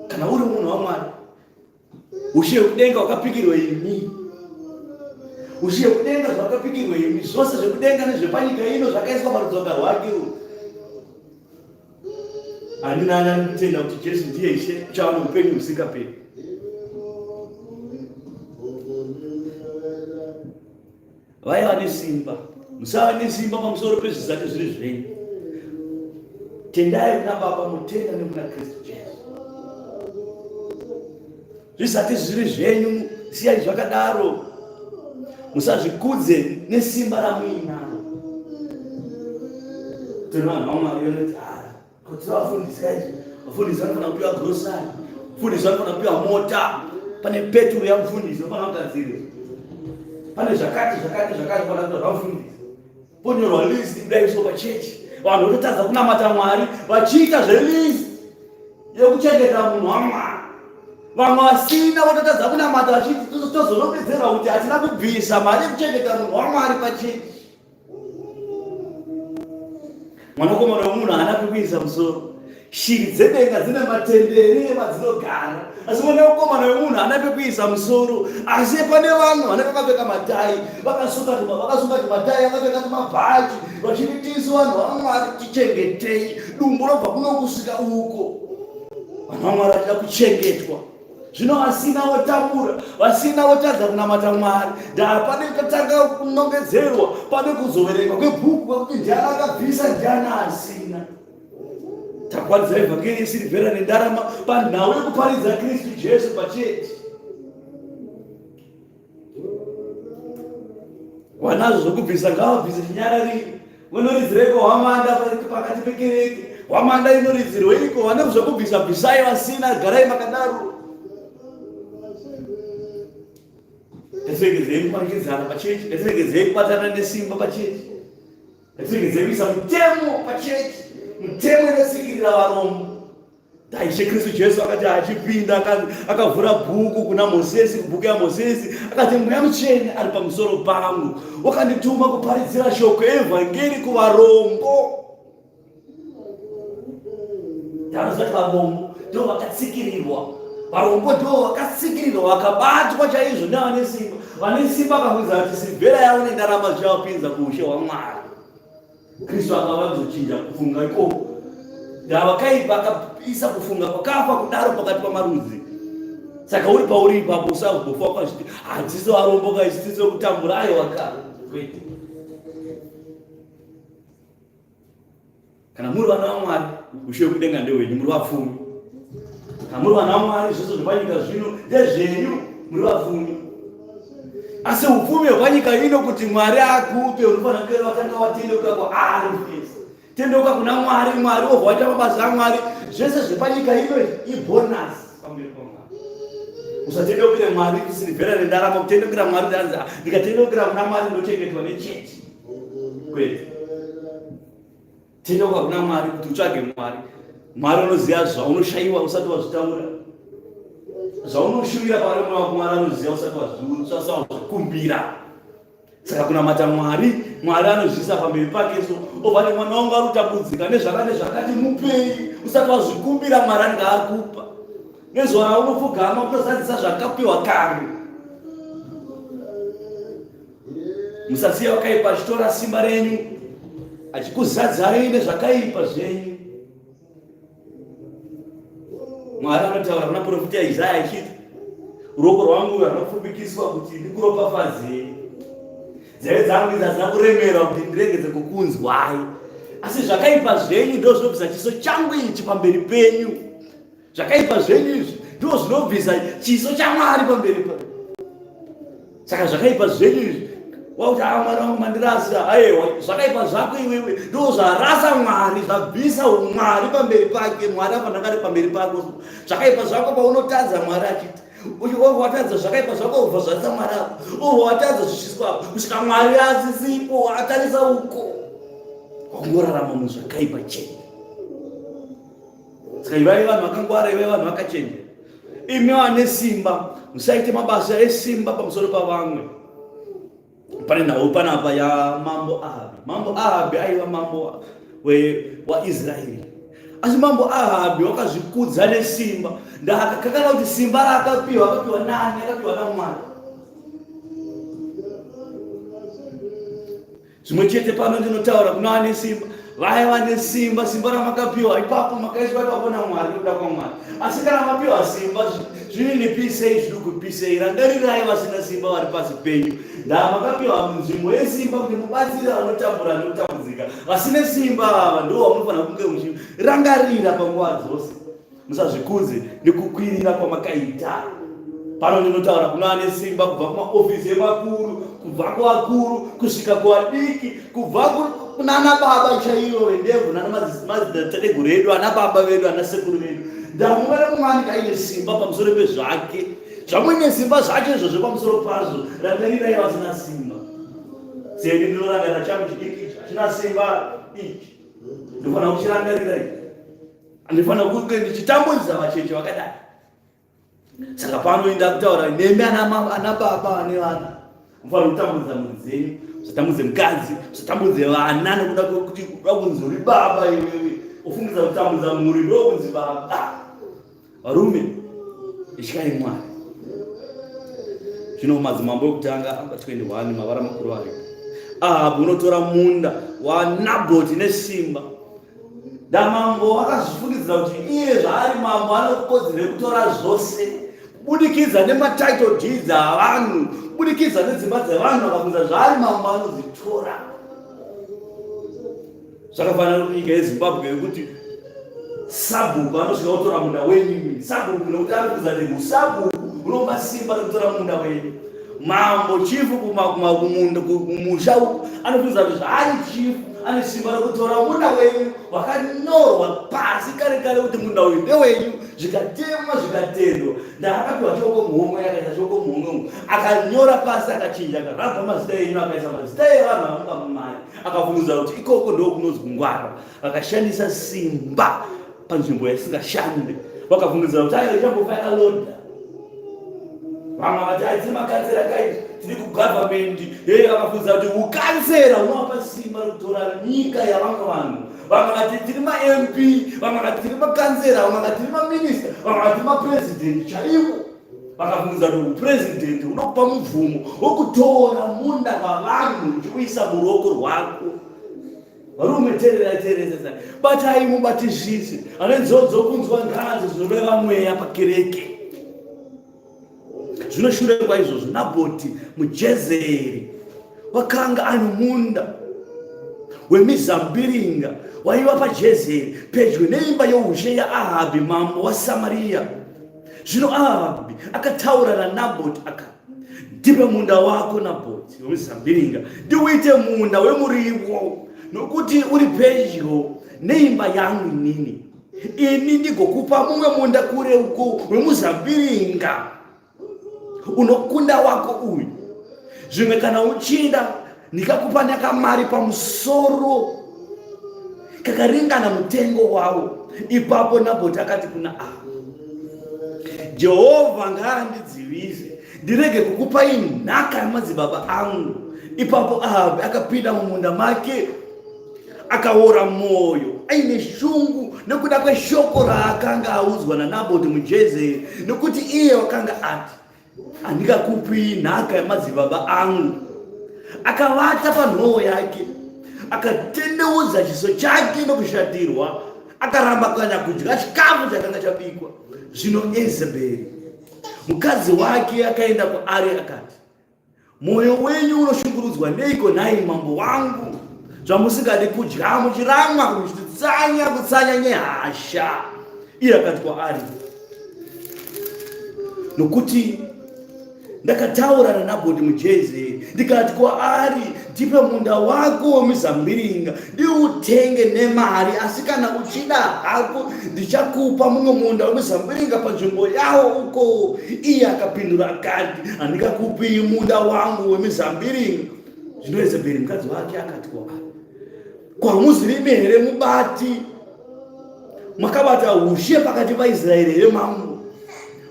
kana uri munhu wamwari Ushe hwekudenga hwakapikirwa imi. Ushe hwekudenga zvakapikirwa imi. Zvose zvekudenga nezvepanyika ino zvakaiswa parutsoka rwake. Ani nani anotenda kuti Jesu ndiye Ishe uchava noupenyu husingaperi. Vaya vane simba, musava nesimba pamusoro pezvizati zviri zvenyu. Tendai kuna Baba, mutenda nekuna Kristu Jesu. Zvisati zviri zvenyu, siyai zvakadaro. Musazvikudze nesimba ramuinaro. Tiri vanhu vaMwari vanoti ah, Kuti vafundisi kaizvi, vafundisi vanofanira kupiwa grocery, mufundisi vanofanira kupiwa mota, pane peturu yamufundisi vanofanira kugadzirwa, pane zvakati zvakati zvakati fanira kuita zvamufundisi, ponyorwa list kudai so pachechi, vanhu vototadza kunamata Mwari vachiita zvelist yekuchengeta munhu waMwari. Vamwe vasina vototadza kunamata vachiti tozorondedzerwa kuti hatina kubvisa mari yekuchengeta munhu waMwari pachechi. Mwanakomana wemunhu haana pekuisa musoro. Shiri dzedenga dzine matendere emadzinogara, asi mwanakomana wemunhu haana pekuisa musoro. Asi pane vanhu vanenge vakapfeka matai, vakasuka vakasunga tumatai, vakapfeka tumabhachi, vachiti tisu vanhu vaMwari tichengetei. Dumbu robva kuno kusvika uko. Vanhu vaMwari vachida kuchengetwa. Zvino vasina votambura, vasina votadza kunamata Mwari. Ndaa pane kutanga kunongedzerwa, pane kuzoverengwa kwebhuku kwekuti ndiani akabvisa ndiani asina. Takwaridza evhangeri yesirivhera nendarama panhau yekuparidza Kristu Jesu pachechi. Vanazvo zvokubvisa ngavabvise chinyararire. Munoridzireiko hwamanda pakati pekereke? Hwamanda inoridzirweiko? Vane zvokubvisa bvisai, vasina garai makadaro. Ngatiregedzei kumanikidzana pachechi, ngatiregedzei kubatana nesimba pachechi, ngatiregedzei kuisa mutemo pachechi, mutemo inotsikirira varombo. Ishe Kristu Jesu akati achipinda akavhura bhuku kuna Mosesi, bhuku yaMosesi, akati Mweya Mutsvene ari pamusoro pangu, wakandituma kuparidzira shoko evhangeri kuvarombo. Taruza varombo ndo vakatsikirirwa, varombo ndo vakatsikirirwa, vakabatwa chaizvo nevane simba. Vane simba vakakuudza kuti sirivhera yavo nendarama zvichavapinza kuushe hwaMwari. Kristu akava kuzochinja kufunga ikoko. Ndavakaipa akaisa kufunga kwakafa kudaro pakati pamarudzi. Saka uri pauri ipapo usagofa wakazviti hadziso arombo kaisiso kutambura aiwa ka kwete. Kana muri vana vaMwari, ushe wekudenga ndehwenyu, muri vapfumi. Kana muri vana vaMwari, zvese zvepanyika zvino ndezvenyu, muri vapfumi. Asi upfumi hwepanyika ino kuti Mwari akupe, unofanira kunge watanga watendeuka kwaari first. Tendeuka kuna Mwari, Mwari wobva waita mabasa aMwari. Zvese zvepanyika ino ibonus pamberi paMwari. Usatendeukire Mwari kusirivhera nendarama, kutendeukira Mwari ndanzi ndikatendeukira kuna Mwari ndochengetwa nechechi. Kwete. Tendeuka kuna Mwari kuti utsvage Mwari. Mwari unoziva zvaunoshayiwa usati wazvitaura. Zvaunoshuvira paari mweya wako Mwari anoziva usati wazvikumbira. Saka kunamata Mwari, Mwari anozviisa pamberi pake so obva ati mwana wangu ari kutambudzika nezvakati nezvakati mupei usati wazvikumbira Mwari anenge akupa. Nezuva raunopfugama kutozadzisa zvakapiwa kare. Musasiya wakaipa achitora simba renyu achikuzadzai nezvakaipa zvenyu. Mwari anotaura kuna profita Isaya achiti, ruoko rwangu rwakapfupikiswa kuti ndikuropafadzei, nzeve dzangu idzi hadzina kuremerwa kuti ndiregedze kukunzwai, asi zvakaipa zvenyu ndozvinobvisa chiso changu ichi pamberi penyu. Zvakaipa zvenyu izvi ndizvo zvinobvisa chiso chaMwari pamberi pa. Saka zvakaipa zvenyu izvi wakuti ah Mwari wangu mandirasa. Aiwa, zvakaipa zvako iwewe ndizvo zvarasa Mwari, zvabvisa uMwari pamberi pake. Mwari apa ndakari pamberi pako. Zvakaipa zvako paunotadza Mwari achiti watadza zvakaipa zvako ubva zvarisa Mwari apa, ubva watadza zvichiswa apa kusvika Mwari asisipo atarisa uko, wakungorarama muzvakaipa chete. Saka ivai vanhu vakangwara, ivai vanhu vakachenjera. Imi vane simba, musaite mabasa esimba pamusoro pavamwe. Pane nhau panapa yamambo Ahabi. Mambo Ahabi aiva mambo waIsraeri. Asi mambo Ahabi wakazvikudza nesimba. Ndakakakana kuti simba raakapiwa akapiwa nani? Akapiwa naMwari. Zvimwe chete pano ndinotaura kuna vane simba, vaya vane simba, simba ramakapiwa ipapo makaiswa ipapo naMwari nekuda kwaMwari. Asi kana mapiwa simba, zvininipisei, zvidukupisei, rangarirai vasina simba vari pasi penyu. Ndaa makapiwa nzvimbo yesimba kuti mubatsire vanotambura nekutambudzika. Vasine simba ava ndivo vamunofanira kunge muchirangarira panguva dzose. Musazvikudze nekukwirira kwamakaita. Pano ndinotaura kuna ane simba kubva kumaofisi evakuru, kubva kuvakuru kusvika kuvadiki, kubva kunana baba chaivo vendebvu nana madzitateguru edu, ana baba vedu, ana sekuru vedu. Ndamumwe nemumwe anenge aine simba pamusoro pezvake. Zvamuine simba zvacho izvozvo pamusoro pazvo, rangarirai vasina simba. Seni ndinorangarira changu chidiki ichi, hachina simba ichi. Ndinofanira kuchirangarira ichi. Andifanira kunge ndichitambudza vacheche vakadai. Saka pano inda kutaura nemi ana baba vane vana. Mufanira kutambudza mhuri dzenyu, usatambudze mukadzi, usatambudze vana nekuda kwekuti kuda kunzi uri baba iwewe. Ufungidza kutambudza mhuri ndokunzi baba. Varume, ityai Mwari. Zvino madzimambo ekutanga amba 21 mavara makuru aripo. Ahabhu unotora munda waNabhoti nesimba. Damambo akazvifungidzira kuti iye zvaari mambo anokodzero yekutora zvose. Kubudikidza nematitle deeds avanhu, kubudikidza nedzimba dzevanhu, akabvunza zvaari mambo anodzitora. Zvakafanana kunyika yeZimbabwe yekuti sabhuku anosvika otora munda wenyu, sabhuku nekuti ari kuza kuti usabhuku unopa simba rekutora munda wenyu. Mambo chifu kumunda kumusha uku anofunza kuti zvaari chifu ane simba rekutora munda wenyu wakanyorwa pasi kare kare kuti munda uyu ndewenyu, zvikatemwa zvikatendwa. Ndaakapiwa choko muhomwe, akaisa choko muhomwe, akanyora pasi, akachinja, akarabha mazita enyu, akaisa mazita evanhu vamuka mumari, akafungidzira kuti ikoko ndokunonzi kungwara. Vakashandisa simba panzvimbo yaisingashande, vakafungidzira kuti ayo ichambofa yakaloda. Vamwe vati ai tiri makansera kai, tiri kugovernment. Hey, vakafungidzira kuti ukansera unovapa simba rekutora nyika yavamwe vanhu. Vamwe vati tiri maMP, vamwe vati tiri makansera, vamwe vati tiri maminista, vamwe vati mapresident chaivo. Vakafungidzira kuti upresident unokupa mubvumo wokutora munda wavanhu uchiuisa muruoko rwako. Varume teererai, teererai, batai mubatizvise ane nzou kunzwa nganzo zvinoreva mweya pakereke. Zvino shure kwaizvozvo Nabhoti muJezeri wakanga ane munda wemizambiringa waiva paJezeri pedyo neimba youshe yaAhabhi mambo waSamaria. Zvino Ahabhi akataura naNabhoti akati, ndipe munda wako Nabhoti wemizambiringa ndiuite munda wemuriwo, nokuti uri pedyo neimba yangu inini, ini ndigokupa mumwe munda kure uko wemuzambiringa unokunda wako uyu. Zvimwe kana uchida ndikakupa nakamari pamusoro kakaringana mutengo wawo. Ipapo Nabhoti akati kuna Ahabhi, Jehovha ngaandidzivise ndirege kukupai nhaka yamadzibaba angu. Ipapo Ahabhi akapinda mumunda make akaora mwoyo aine shungu nekuda kweshoko raakanga audzwa naNabhoti muJezeri, nekuti iye wakanga ati, handingakupi nhaka yamadzibaba angu. Akavata panhoo yake, akatendeudza chiso chake nokushatirwa, akaramba kana kudya chikafu chakanga chabikwa. Zvino Ezebheri mukadzi wake akaenda kwaari akati, Mwoyo wenyu unoshungurudzwa neiko nhai mambo wangu, zvamusingadi kudya muchiramwa muchitsanya kutsanya nehasha? Iye akati kwaari, nokuti ndakataura naNabhoti muJezeri ndikati kwaari, ndipe munda wako wemizambiringa ndiutenge nemari, asi kana uchida hako ndichakupa mumwe munda wemizambiringa panzvimbo yawo uko. Iye akapindura akati, handingakupi munda wangu wemizambiringa. Zvino Yezebheri mukadzi wake akati kwaari, ko hamuzivimi here mubati makabata ushe pakati paIsraeri here mambo?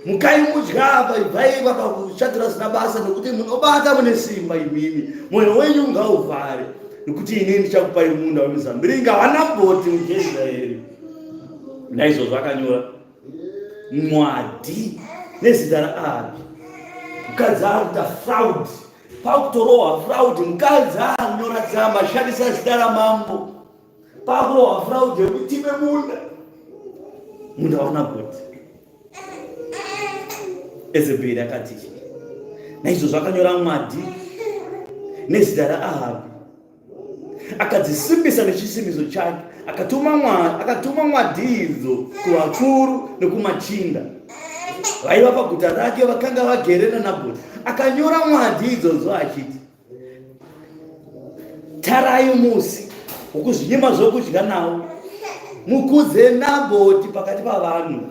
Mukai mudya apa, ibvai pakushatira zvisina basa, nokuti munobata mune simba imimi, mwoyo wenyu ngauvhare, nokuti ini ndichakupai munda wemizambiringa waNabhoti muJezreeri. Naizvozvo akanyora mwadhi nezita raAhabhi. Mukadzi akuita fraud, pakutorohwa fraud, mukadzi anyora tsamba, shandisa zita ramambo, pakurohwa fraud yekuti tipe munda, munda waNabhoti. Ezebheri akati, naizvozvo akanyora mwadhi nezita raAhabhi, akadzisimbisa nechisimbiso chake, akatuma mwadhi idzo kuvakuru nokumachinda vaiva paguta rake vakanga vagere naNabhoti. Akanyora mwadhi idzodzo achiti, tarai musi wokuzvinyima zvokudya nawo, mukudze Nabhoti pakati pavanhu,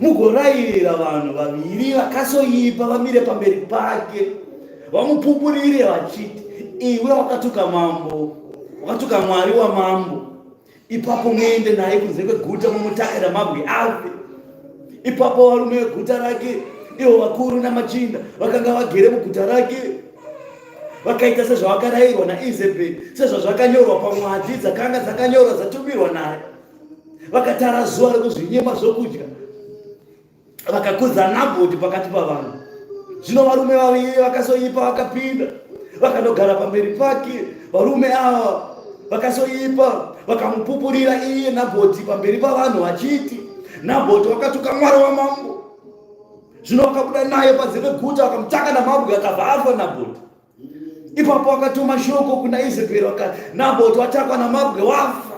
mugorayira vanhu vaviri vakasoipa vamire pamberi pake, vamupupurire vachiti, iwe wakatuka mambo, wakatuka Mwari wamambo. Ipapo muende naye kunze kweguta mumutaka namabwe afe. Ipapo varume veguta rake, ivo vakuru namachinda vakanga vagere muguta rake, vakaita sezvavakarayirwa naIzebheri, sezvazvakanyorwa pamwadzi dzakanga dzakanyorwa dzatumirwa naye. Vakatara zuva rekuzvinyima zvokudya, vakakudza Nabhoti pakati pavanhu. Zvino varume vaviri vakasoipa vakapinda vakandogara pamberi pake. Varume ava vakasoipa vakamupupurira iye Nabhoti pamberi pavanhu vachiti, Nabhoti wakatuka Mwari wamambo. Zvino vakabuda naye panze peguta vakamutaka namabwe akabva afa Nabhoti. Ipapo akatuma shoko kuna Izebheri vakati, Nabhoti watakwa namabwe wafa.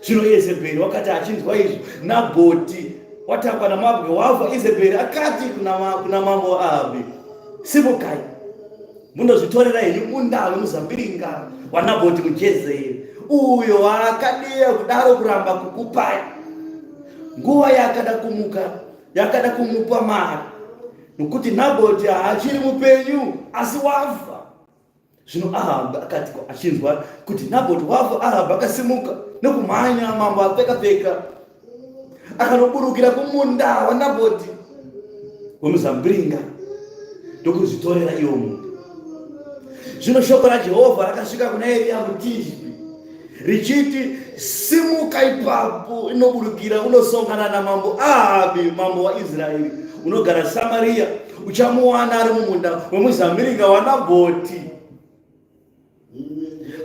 Zvino Izebheri wakati achinzwa izvo, Nabhoti watakwa namabwe wafa, Izebheri akati kuna, kuna mambo Ahabhi, simukai mundozvitorera henyu munda wemuzambiringa waNabhoti muJezeeri, uyo waakadeya kudaro kuramba kukupai. Nguva yaakada kumuka yakada kumupa mari nokuti Nabhoti haachiri mupenyu asi wafa. Zvino Ahabhi akati achinzwa kuti Nabhoti wafa, Ahabhi akasimuka nokumhanya, mambo apfeka pfeka, akanoburukira kumunda waNabhoti wemuzambiringa ndokuzvitorera iwo munda. Zvino shoko raJehovha rakasvika kuna Eriya muTishbi richiti, Simuka ipapo unoburukira unosongana namambo Ahabhi, mambo waIsraeri, unogara Samaria, uchamuwana ari mumunda wemuzambiringa waNabhoti,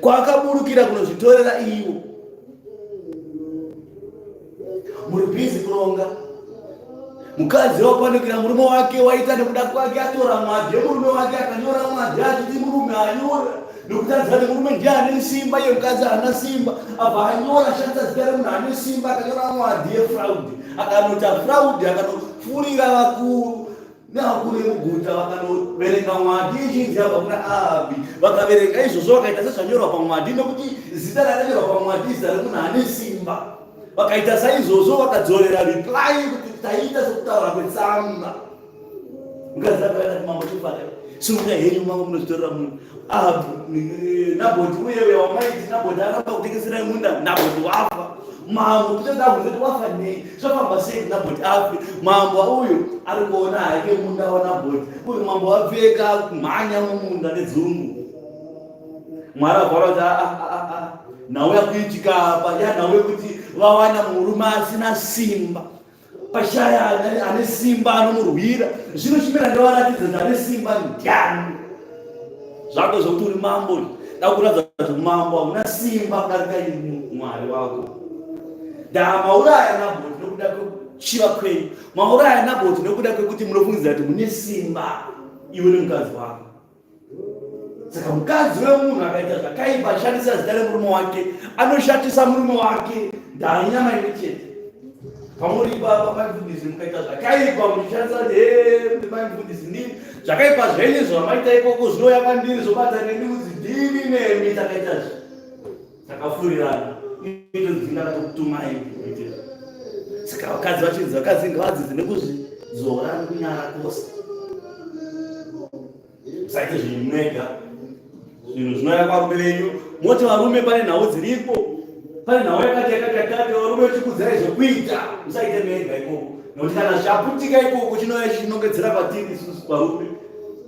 kwaakaburukira kunozvitorera iwo. Muri bhizi kuronga mukadzi wapandukira murume wake, waita nekuda kwake, atora mwadhi yemurume wake, akanyora mwadhi achiti murume anyora nekuti aziva kuti murume ndiye ane simba, iye mukadzi haana simba. Abva anyora, ashandisa zita remunhu ane simba, akanyora mwadhi yefraudi, akanoita fraudi, akanofurira vakuru nevakuru vemuguta, vakanoverenga mwadhi ichinzi yabva kuna Ahabhi. Vakaverenga izvozvo, vakaita sezvanyorwa pamwadhi, nekuti zita rakanyorwa pamwadhi izita remunhu ane simba. Vakaita saizvozvo, vakadzorera reply kuti taita sekutaura kwetsamba. Mukadzi akati mambo chifare simuka henyu mambo munozvitorera munhu. Ah, Nabhoti uye uye wamaiti Nabhoti aramba kutengeserai munda, Nabhoti wafa. Mambo kutoda kuti wafa nei? Zvafamba sei kuti Nabhoti afe? Mambo uyu ari kuona hake munda waNabhoti. Uyu mambo wapfeka kumhanya mumunda nedzungu. Mwari akavara kuti ah, ah, ah, ah. Nhau yakuitika apa yanhau yekuti vawana murume asina simba, pashaya ane simba anomurwira. Zvino chimira ndavaratidza kuti ane simba ndiani. Zvako zvekuti uri mambo, ndakuratidza kuti mambo hauna simba kudarika Mwari wako. Ndamauraya Nabhoti nokuda kwekuchiva kwenyu, mauraya Nabhoti nokuda kwekuti munofungidzira kuti mune simba iwe nemukadzi wako. Saka mukadzi wemunhu akaita zvakaipa ashandisa zita remurume wake, anoshatisa murume wake, ndainyama imwe chete. Pamuri ipapa mai mufundisi mukaita zvakaipa muchishandisa kuti hee mai mufundisi ndini zvakaipa zvenyu zvamaita ikoko zvinouya kwandiri zvobata neni kuti ndini nemi takaita zvi takafurirana itodzingakatokutumai kuite saka vakadzi vachinzi vakadzi ngavadzidze nekuzvidzora nekunyara kwose musaite zvinhu mega zvinhu zvinouya kwarume venyu moti varume pane nhau dziripo pane nhau yakati yakati yakati varume vechikudzirai zvekuita musaite mega ikoko nokuti kana zvichaputika ikoko chinouya chinongedzera kwatiri isusu varume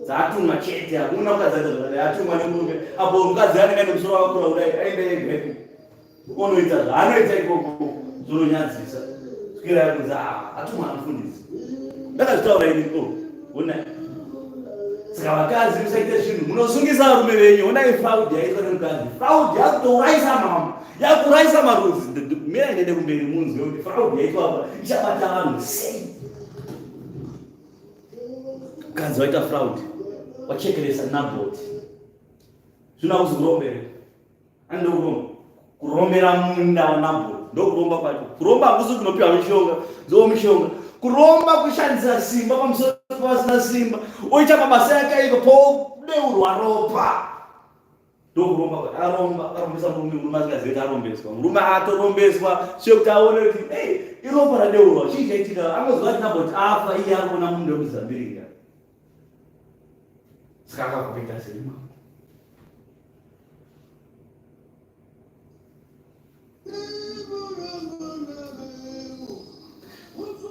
dzatumwa chete hakuna mukadzi aita zvakadai atumwa nemurume apo mukadzi anenge aine musoro wakakura kudai aenda ega ikoko onoita zvaanoita ikoko zvinonyadzisa svikira yakunzi ah, atumwa namufundisi ndakazvitaura ini ko honai saka vakadzi musaite zvinhu munosungisa varume venyu honai fraud yaitwa nemukadzi fraud yakutourayisa mama yakuurayisa marudzi mira inende kumberi munzwe kuti fraud yaitwa apa ichabata vanhu sei mukadzi waita fraud wachekeresa nabot zvino hakuzi kurombere andokuromba kurombera munda wanabot ndokuromba kwacho kuromba hakusi kunopiwa mishonga dzoo mishonga kuromba kushandisa simba pamusoro pavasina simba oita mabasa yakaipa podeurwa ropa ndokuromba kwacho aromba akarombesa murume murume asingazivi kuti arombeswa murume atorombeswa sekuti aone kuti ei iropa radeurwa chii chaitika angoziva kuti nabot afa iye ari kuona munda wekuzambirika saka akakuita sei mambo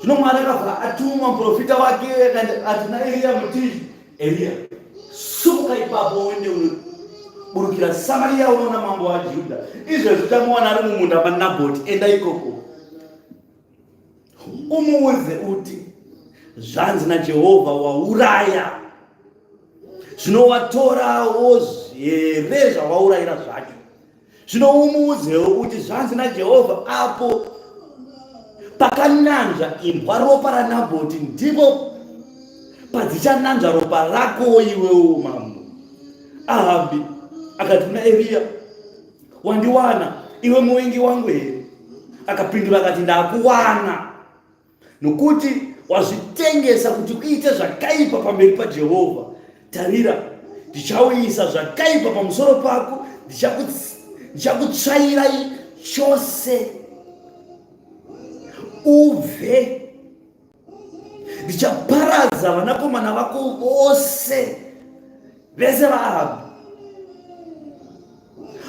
Zvino Mwari akabva atuma muprofita wake ati na Eriya muti Eriya sumuka ipapo uende unoburukira Samaria unoona mambo waJudha izvezvi uchamuwana ari mumunda maNabhoti enda ikoko umuudze uti zvanzi naJehovha wauraya zvino watorawo here zvawaurayira zvacho Zvino umuudzewo uti, Zvanzi naJehovha, apo pakananzva imbwa ropa raNabhoti, ndipo Padzichananzva ropa rako iwewo mambo. Ahabhi akati kuna Eriya, Wandiwana iwe muvengi wangu here? Akapindura akati, Ndakuwana, nokuti wazvitengesa kuti uite zvakaipa pamberi paJehovha. Tarira, ndichauyisa zvakaipa pamusoro pako, ndichakutsvaira chose ubve ndichaparadza vanakomana vako vose vese vaAhabhi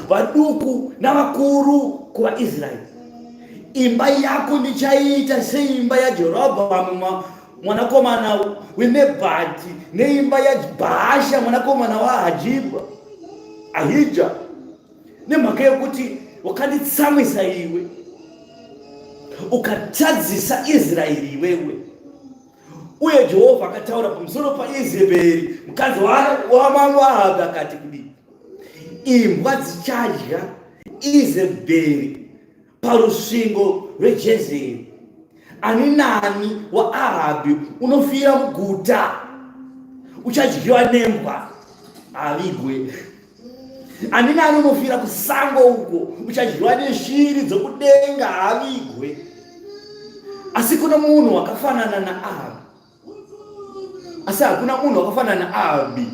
vaduku navakuru kuvaIsraeri. Imba yako ndichaiita seimba yaJerobhoamu mwanakomana weNebhati neimba yaBhaasha mwanakomana waHajibha Ahija, nemhaka yokuti wakanditsamwisa iwe ukatadzisa Israeri iwewe. Uye Jehovha akataura pamusoro paIzebheri mukadzi wamambo Ahabhi akati kudii? Imbwa dzichadya Izebheri parusvingo rweJezeri. Ani nani waAhabhi unofira muguta uchadyiwa nembwa avigwe. Ani nani unofira kusango uko uchadyiwa neshiri dzokudenga haavigwe. Asi kuna munhu wakafanana naAhabhi Asi hakuna munhu wakafanana naAhabhi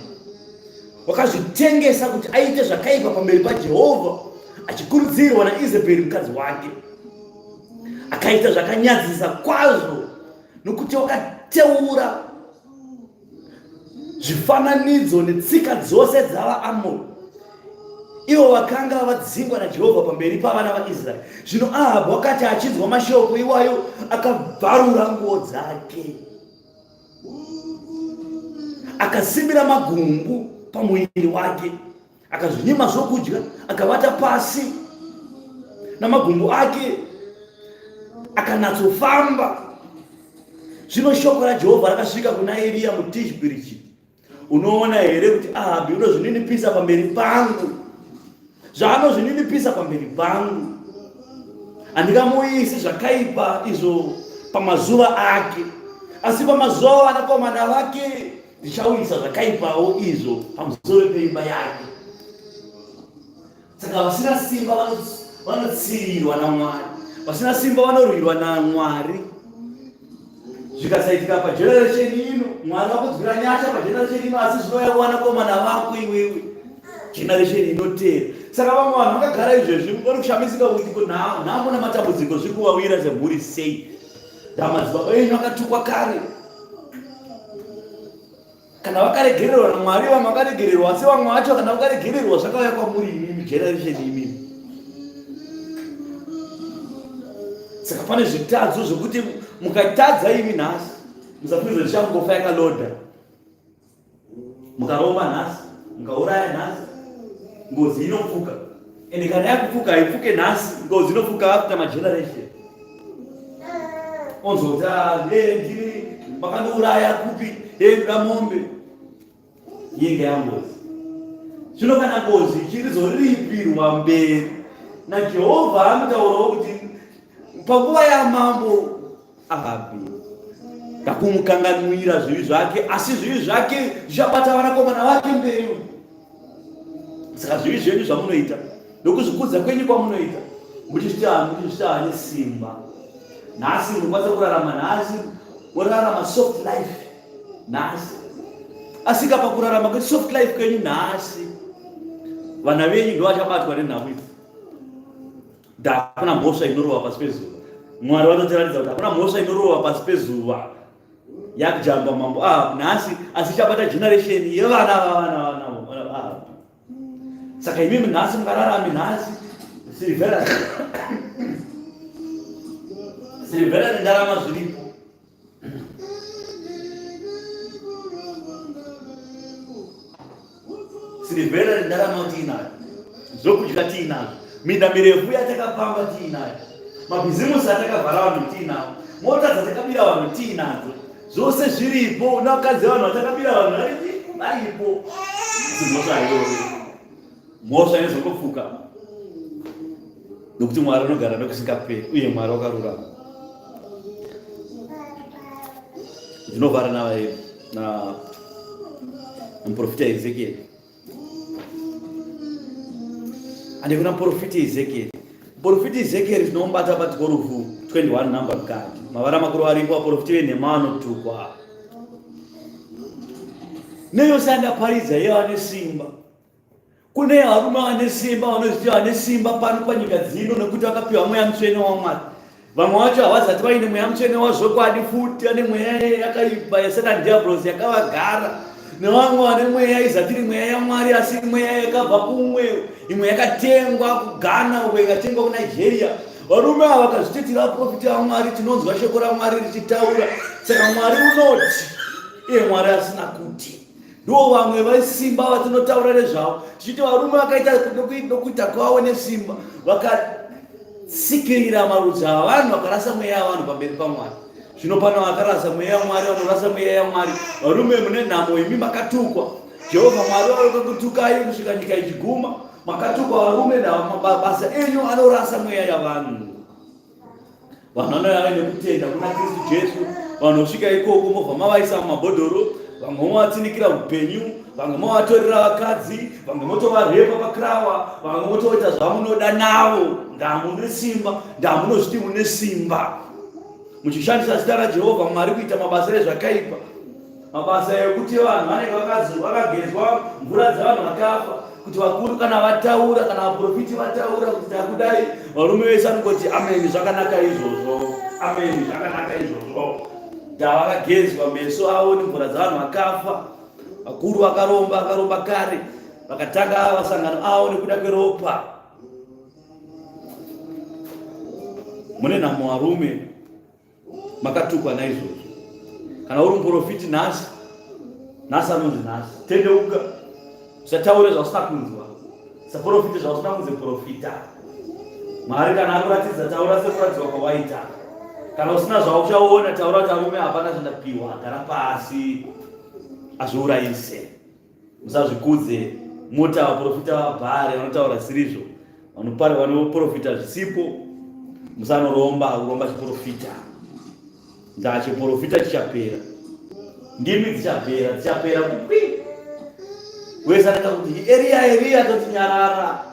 wakazvitengesa kuti aite zvakaipa pamberi paJehovha achikurudzirwa naIzebheri mukadzi wake. Akaita zvakanyadzisa kwazvo nokuti wakateura zvifananidzo netsika dzose dzavaAmori ivo vakanga vadzingwa naJehovha pamberi pavana vaIsraeri. Zvino Ahabhu wakati achinzwa mashoko iwayo, akabvarura nguo dzake, akasimbira magumbu pamuviri wake, akazvinyima zvokudya, akavata pasi namagumbu ake, akanatsofamba. Zvino shoko raJehovha rakasvika kuna Eriya muTishbi richiti, Unoona here kuti Ahabhi unozvininipisa pamberi pangu? Zvaanozvininipisa pamberi pangu, handingamuisi zvakaipa izvo pamazuva ake, asi pamazuva avanakomana vake ndichauyisa zvakaipawo izvo pamusoro peimba yake. Saka vasina simba vanotsirirwa naMwari, vasina simba vanorwirwa naMwari. Zvikasaitika pageneration ino, Mwari vakudzwira nyasha pageneration ino, asi zvinouya kuvanakomana vako iwewe generation inoteera. Saka vamwe vanhu vakagara izvezvi vari kushamisika kuti ko nhamo nematambudziko zviri kuvawira semhuri sei? Ndamadzibaba enyu akatukwa kare kana vakaregererwa namwari vamwe vakaregererwa asi vamwe vacho kana vakaregererwa zvakauya kwamuri imimi generation imimi saka pane zvitadzo zvekuti mukatadza imi nhasi musafungiza zvichangofa yakaloda mukaromba nhasi mukauraya nhasi ngozi inopfuka ende kana yakupfuka haipfuke nhasi ngozi inopfuka after mageneration onzwa kuti ah, eh, ndiri makandiuraya kupi eh, ndoda mombe yenge yangozi zvino kana ngozi ichirizoripirwa mberi najehovha anotaurawo kuti panguva yamambo Ahabhi ndakumukanganwira zvivi zvake asi zvivi zvake zvichabata vanakomana vake mberi saka zvivi zvenyu zvamunoita nokuzvikudza kwenyu kwamunoita muchizvita ane simba nhasi munokwanisa kurarama nhasi worarama soft life nhasi asika pakurarama kwesoft life kwenyu nhasi vana venyu ndovachabatwa nenhamo idzi Hakuna mhosva inorova pasi pezuva. Mwari vatotiratidza kuti hakuna mhosva inorova pasi pezuva. Yakujamba mambo ah nhasi asi chabata generation yevana vavana vana ah. Saka imimi nhasi mungararame nhasi silivera silivera nendarama zviripo. Sirivhera nendarama tiinayo, zvokudya tiinazvo, minda mirefu yatakapamba tiinayo, mabhizimusi atakavhara vanhu tiinawo, mota dzatakabira vanhu tiinadzo, zvose zviripo. Nakadzi vanhu vatakabira vanhu varipo. Asi mhosva hairovi, mhosva inozongopfuka nokuti Mwari unogara nokusingaperi uye Mwari wakarurama. Ndinovhara navaevi. na muprofita Ezekiel. Ande kuna muprofita Ezekiel. Muprofita Ezekiel tinomubata pa 12 21 number mukati. Mavara makuru aripo vaprofita venhema vanotukwa. Neyose andaparidza iye ane simba. Kune varume vane simba vanozviti vane simba pano panyika dzino nekuti vakapiwa mweya mutsvene waMwari. Vamwe vacho havazati vaine mweya mutsvene wazvokwadi futi, vane mweya yakaipa yasatani diablos yakavagara. Nevamwe vane mweya izati iri mweya yaMwari asi mweya yakabva kumwe, imwe yakatengwa kuGhana uko ikatengwa kuNigeria. Varume ava vakazvititira vaprofita vaMwari, tinonzwa shoko raMwari richitaura. Saka Mwari unoti, iye Mwari asina kuti. Ndivo vamwe vesimba vatinotaura nezvavo tichiti varume vakaita nokuita kwavo nesimba vakatsikirira marudzi avanhu vakarasa mweya yavanhu pamberi pamwari. Zvino pano vakarasa mweya yamwari vanorasa mweya yamwari. Varume mune nhamo imi makatukwa. Jehovha Mwari vakakutukai kusvika nyika ichiguma. Makatukwa varume mabasa enyu anorasa mweya yavanhu. Vanhu vanouya vaine kutenda kuna Kristu Jesu, vanosvika ikoko mobva mavaisa mumabhodhoro, vamwe movatsinikira upenyu, vamwe movatorera vakadzi, vamwe motovarepa pakrawa, vamwe motoita zvamunoda navo. Ndamune simba, ndamunozviti mune simba, muchishandisa zita raJehovha Mwari kuita mabasa ezvakaipa, mabasa ekuti vanhu vanenge vakagezwa mvura dzevanhu vakafa kuti vakuru kana vataura kana vaprofiti vataura kuti takudai varume vese anongoti ameni zvakanaka izvozvo ameni zvakanaka izvozvo ndavakagezwa meso avo nemvura dzavanhu vakafa vakuru vakaromba vakaromba kare vakatanga vasangano avo nekuda kweropa mune nhamo varume makatukwa naizvozvo kana uri muprofiti nhasi nhasi anonzi nhasi tendeuka usataure zvausina kunzwa usaprofite zvausina kunzi profita mwari kana akuratidza taura sekuratidzwa kwawaita kana usina zvauchaona taura kuti arume hapana zvandapiwa gara pasi azviurayise Musazvikudze mota vaprofita vaBhaari vanotaura zisirizvo, vanopari vanoprofita zvisipo. Musanoromba kuromba chiprofita, ndaa chiprofita chichapera, ndimi dzichapera, dzichapera kuti kwi. Wese anenge kuti Eriya Eriya toti nyarara.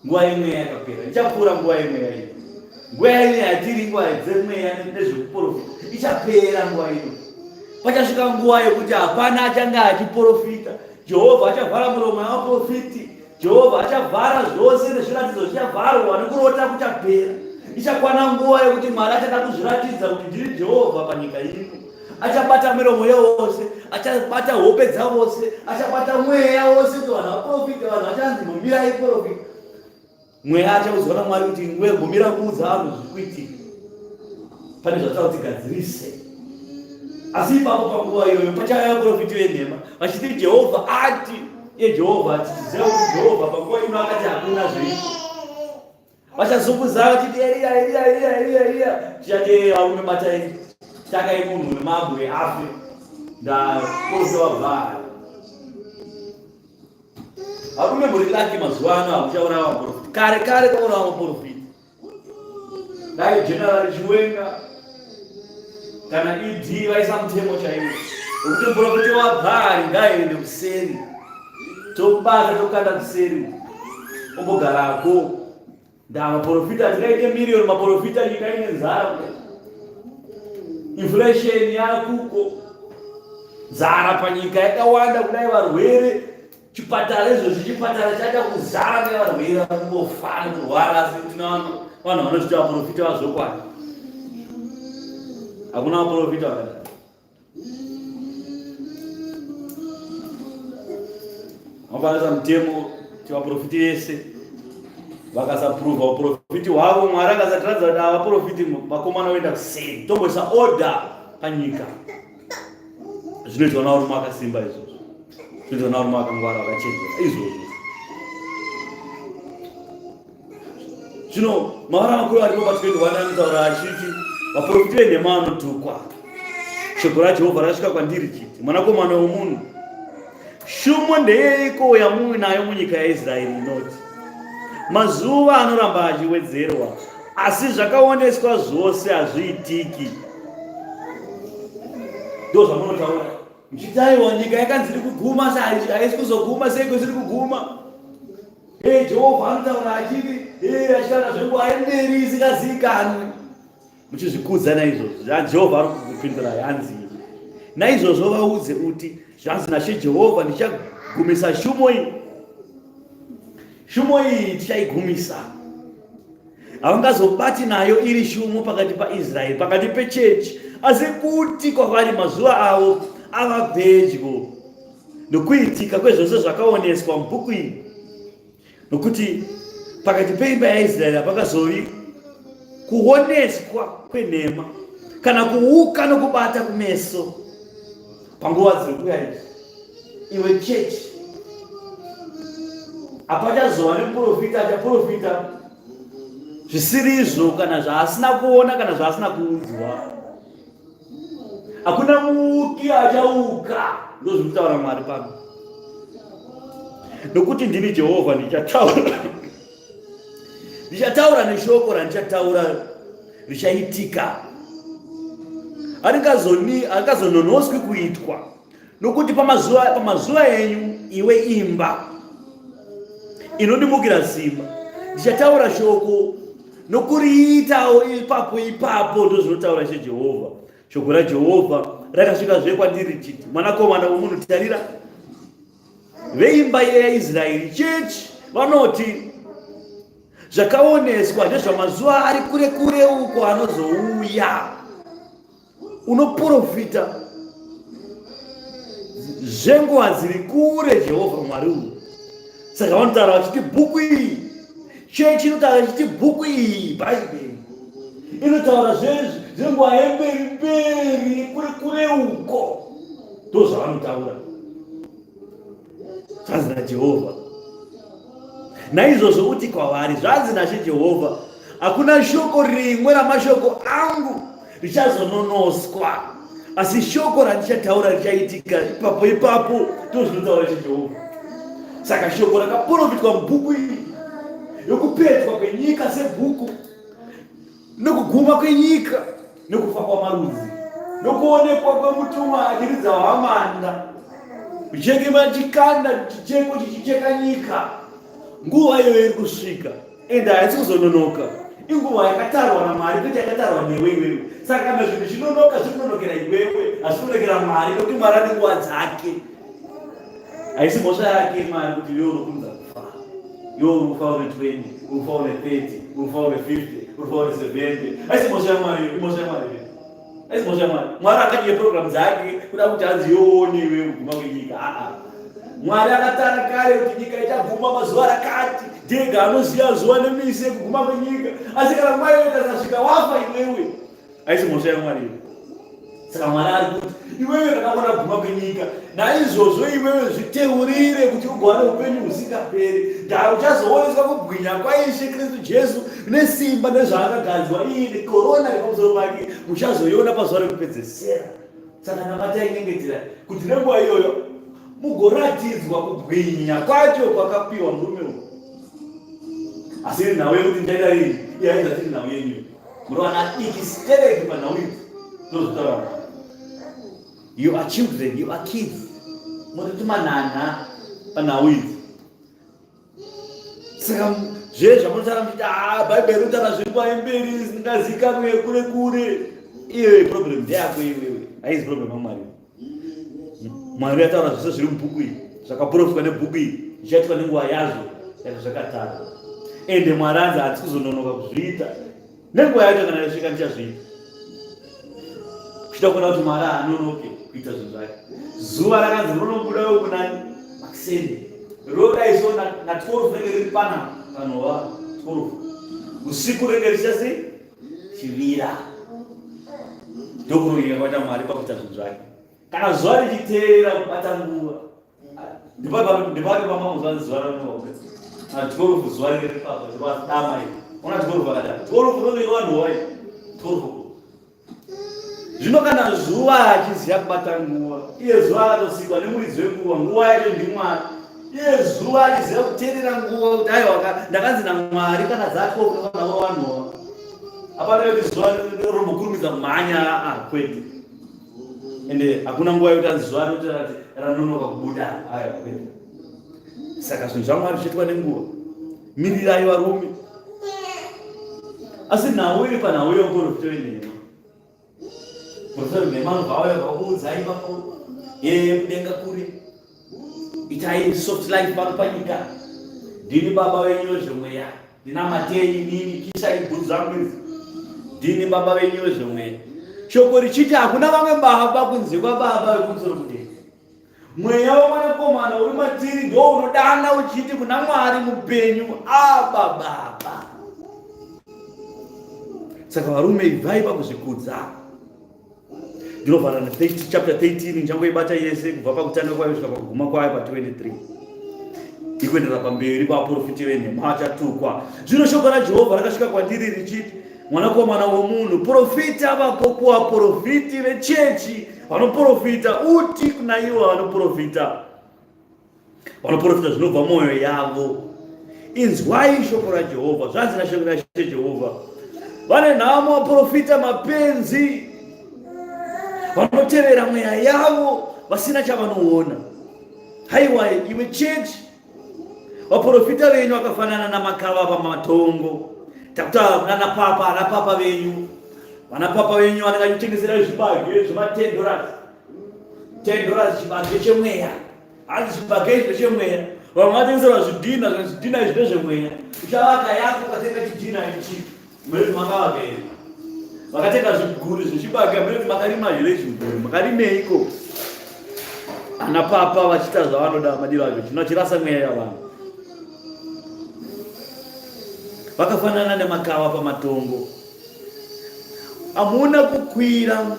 Nguva yemweya yakapera, ichapfuura nguva yemweya iyo. Nguva ino yatiri nguva dzemweya nezvekuprofita ichapera nguva ino. Pachasvika nguva yekuti hapana achange achiprofita. Jehovha achavhara muromo yavaprofiti. Jehovha achavhara zvose nezviratidzo zvichavharwa nekurota kuchapera. Ichakwana nguva yekuti Mwari achada kuzviratidza kuti ndiri Jehovha panyika ino. Achabata miromo yevose, achabata hope dzavose, achabata mweya wose kuti vanhu vaprofite, vanhu vachanzi mbomirai profita. Mweya achaudzwa naMwari kuti nguve mbomira kuudza vanhu zviri kuitika. Pane zvatava kuti gadzirise. Asi ipapo panguva iyoyo pachauya vaprofiti venhema vachiti Jehovha ati, iye Jehovha ati, tiziva kuti Jehovha panguva ino akati hakuna zviriko. Vachazunguza vachiti Eriya, Eriya, Eriya, Eriya, Eriya. Tichati varume batai, takai munhu nemabwe afe. Ndakosa vabvara. Varume muri laki mazuva ano hamuchauraya vaprofita. Kare kare kwauraya vaprofita. Dai General Chiwenga kana ED vaisa mutemo chaiwo wekuti muprofita waBhaari ngaaende kuseri. Tobata tokanda kuseri ombogarako. Ndaa maprofita tingaite miriyoni maprofita nyika ine nzara kudai. Inflation yakuko. Nzara panyika yakawanda kudai varwere chipatara izvozvi chipatara chaita kuzara nevarwere vakungofa nekurwara asi tina vanhu vanozvita vaprofita vazvokwadi hakuna vaprofita vakadai Vanofanira mutemo kuti vaprofiti vese vakasaprova uprofiti hwavo Mwari akasatiratidza kuti ava vaprofiti vakomana voenda kuseri tomboisa order panyika zvinoitwa navarume akasimba izvozvo zvinoitwa navarume akangwara vakachenjera izvozvo Zvino mavara makuru aripo pa 21 anotaura achiti vaprofiti venhema vanotukwa. Shoko raJehovha rakasvika kwandiri chiti, mwanakomana womunhu, shumo ndeyeiko yamuinayo munyika yaIsraeri inoti, mazuva anoramba achiwedzerwa, asi zvakaoneswa zvose hazviitiki. Ndozvamunotaura. Muchiti aiwa nyika yakanzi iri kuguma haisi kuzoguma seiko isiri kuguma. Hey, Jehovha anotaura achiti hey, achitaura zvenguva yemberi isingazivikanwi. Muchizvikudza naizvozvo. Jehovha ari kukupindurai hanzi. Naizvozvo vaudze uti zvanzi naShe Jehovha ndichagumisa shumo iyi. Shumo iyi tichaigumisa. Havangazobati nayo iri shumo pakati paIsraeri, pakati pechechi, asi kuti kwavari mazuva avo ava pedyo nokuitika kwezvose zvakaoneswa mubhuku iyi. Nokuti pakati peimba yaIsraeri hapangazovi kuoneswa kwenhema kana kuuka nokubata kumeso panguva dziri kuuya idzi. Iwe chechi, hapachazova nemuprofita achaprofita zvisiri izvo kana zvaasina kuona kana zvaasina kuudzwa. Hakuna muuki achauka, ndozviri kutaura Mwari pano. Nokuti ndini Jehovha ndichataura ndichataura neshoko randichataura richaitika, haringazononoswi kuitwa. Nokuti pamazuva enyu, iwe imba inodimukira simba, ndichataura shoko nokuriitawo ipapo ipapo, ndozvinotaura Ishe Jehovha. Shoko raJehovha rakasvikazve kwandiri richiti, Mwanakomana womunhu, tarira, veimba yaIsraeri chechi vanoti zvakaoneswa ndezvamazuva ari kure kure uko anozouya. Unoprofita zvenguva dziri kure, Jehovha Mwari uyu. Saka vanotaura vachiti bhuku iyi, chechi inotaura ichiti bhuku iyi, Bhaibheri inotaura zvenguva yemberi mberi kure kure uko, ndozvavanotaura. Zvanzi naJehovha. Naizvozvo uti kwavari, zvanzi naShe Jehovha, hakuna shoko rimwe ramashoko angu richazononoswa, asi shoko randichataura richaitika ipapo ipapo. Ndozvinotaura Ishe Jehovha. Saka shoko rakaprofitwa mubhuku iyi yokupetwa kwenyika sebhuku nokuguma kwenyika nekufa kwamarudzi nokuonekwa kwemutumwa achiridza hwamanda kuchekema chikanda chicheko chichicheka nyika. Nguva iyoyo iri kusvika ende haisi kuzononoka. Inguva yakatarwa naMwari kwete yakatarwa newe iwewe. Saka kana zvinhu zvichinonoka zviri kunonokera iwewe, hazvi kunonokera Mwari, nokuti Mwari ane nguva dzake. Haisi mhosva yake Mwari kuti iwewe unokurumidza kufa. Iwe uri kufa une 20, uri kufa une 30, uri kufa une 50, uri kufa une 70. Haisi mhosva yaMwari iyo, imhosva yaMwari iyo. Haisi mhosva yaMwari. Mwari akadye program dzake kuda kuti anzi yoone iwe kuguma kwenyika. Aa. Mwari akatara kare kuti nyika ichaguma mazuva rakati. Ndega anoziva zuva nemisi yekuguma kwenyika. Asi kana nguva iyoyo ikasasvika wafa iwewe. Haisi mhosva yaMwari iyo. Saka Mwari ari kuti iwewe ndakaona kuguma kwenyika, naizvozvo iwewe zviteurire kuti ugowane upenyu husingaperi. Ndaa uchazooneswa kubwinya kwaIshe Kristu Jesu nesimba nezvaakagadzwa iine korona yepamusoro pake, muchazoiona pazuva rekupedzesera. Saka namatai, nyengetera kuti nenguva iyoyo mugoratidzwa kubwinya kwacho kwakapiwa murume uyu. Asi iri nhau yekuti ndichaita rini, iye aizati iri nhau yenyu. Muri vana diki stereki panhau idzi. Ndozvitaura Mwari. You are children, you are kids. Muri tumanhanha panhau idzi. Saka zve zvamunotaura muchiti ah Bhaibheri rinotaura zvenguva yemberi zvisingazikanwe kure kure. Iyoyo problem ndeyako iwewe. Haizi problem yaMwari. Mwari ataura zvese zviri mubhuku iyi, zvakaprofitwa nebhuku iyi, zvichaitwa nenguva yazvo yanga zvakatarwa. Ende Mwari anzi hatisi kuzononoka kuzviita. Nenguva yacho kana yasvika ndichazviita. Kuchida kuona kuti Mwari haanonoke kuita zvinhu zvake. Zuva rakanzi rinobuda kuna makuseni. Roda iso na 12 rinenge riri pana panova 12. Usiku rinenge richasei? Chivira. Ndokurongeka kwaita Mwari pakuita zvinhu zvake. Kana zuva richiteera kubata nguva. Ndipake pamwe zuva rinoga. Na 12 zuva riri papa, zuva dama iri. Ona 12 vakadaro. 12 rinenge vanhu wai. 12. Zvino kana zuva achiziva kubata nguva, iye zuva akatosikwa nemuridzi wenguva, nguva yacho ndiMwari. Iye zuva achiziva kuteerera nguva kuti aiwa ndakanzi naMwari kana dzatwo kana vanhu. Hapana kuti zuva rombokurumidza kumhanya, ah, kwete. Ende hakuna nguva yekuti anzi zuva rinoti ranonoka kubuda. Aya kwete. Saka zvinhu zvaMwari zvichiitwa nenguva. Mirirai varume. Asi nhau iri panhau yemuprofita wenhema. Muprofita wenhema anobva auya vakuudzai ipapo. Ee kudenga kure. Itai soft life pano panyika. Ndini baba venyu vezvemweya. Ndinamatei inini, kisai bhutsu dzangu idzi. Ndini baba venyu vezvemweya. Shoko richiti hakuna vamwe baba kunze kwababa vekumusoro kudenga. Mweya wemwanakomana uri matiri ndo unodana uchiti kuna Mwari mupenyu, Aba Baba. Saka varume ibvai pakuzvikudza. Ndinovhara na chapter 13 ndichangoibata yese kubva pakutanga kwayo kusvika pakuguma kwayo pa 23. Ikuenderera pamberi pavaprofiti venhema achatukwa. Zvino shoko raJehovha rakasvika kwandiri richiti, Mwanakomana womunhu, profita vaprofiti vechechi vanoprofita, uti kuna ivo vanoprofita vanoprofita zvinobva mwoyo yavo, inzwai shoko raJehovha. Zvanzi naShe Jehovha, vane nhamo vaprofita mapenzi vanotevera mweya yavo vasina chavanoona. Haiwa iwe chechi, vaprofita venyu vakafanana namakava pamatongo. Takutaura kunana papa, ana papa venyu, vana papa venyu vanenge vachitengesera zvibage zvema 10 dollars, 10 dollars chibage chemweya. Hanzi chibage ichi ndechemweya. Vamwe vatengeserwa zvidhina, zvinhu zvidhina izvi ndezvemweya. Uchavaka yako ukatenga chidhina ichi, munoti makavaka here? Vakatenga zviguri zvechibage, munoti makarima here zviguri? Makarimeiko? Ana papa vachiita zvavanoda madiro acho, chino chirasa mweya yavanhu. Vakafanana nemakawa pamatongo. Hamuna kukwira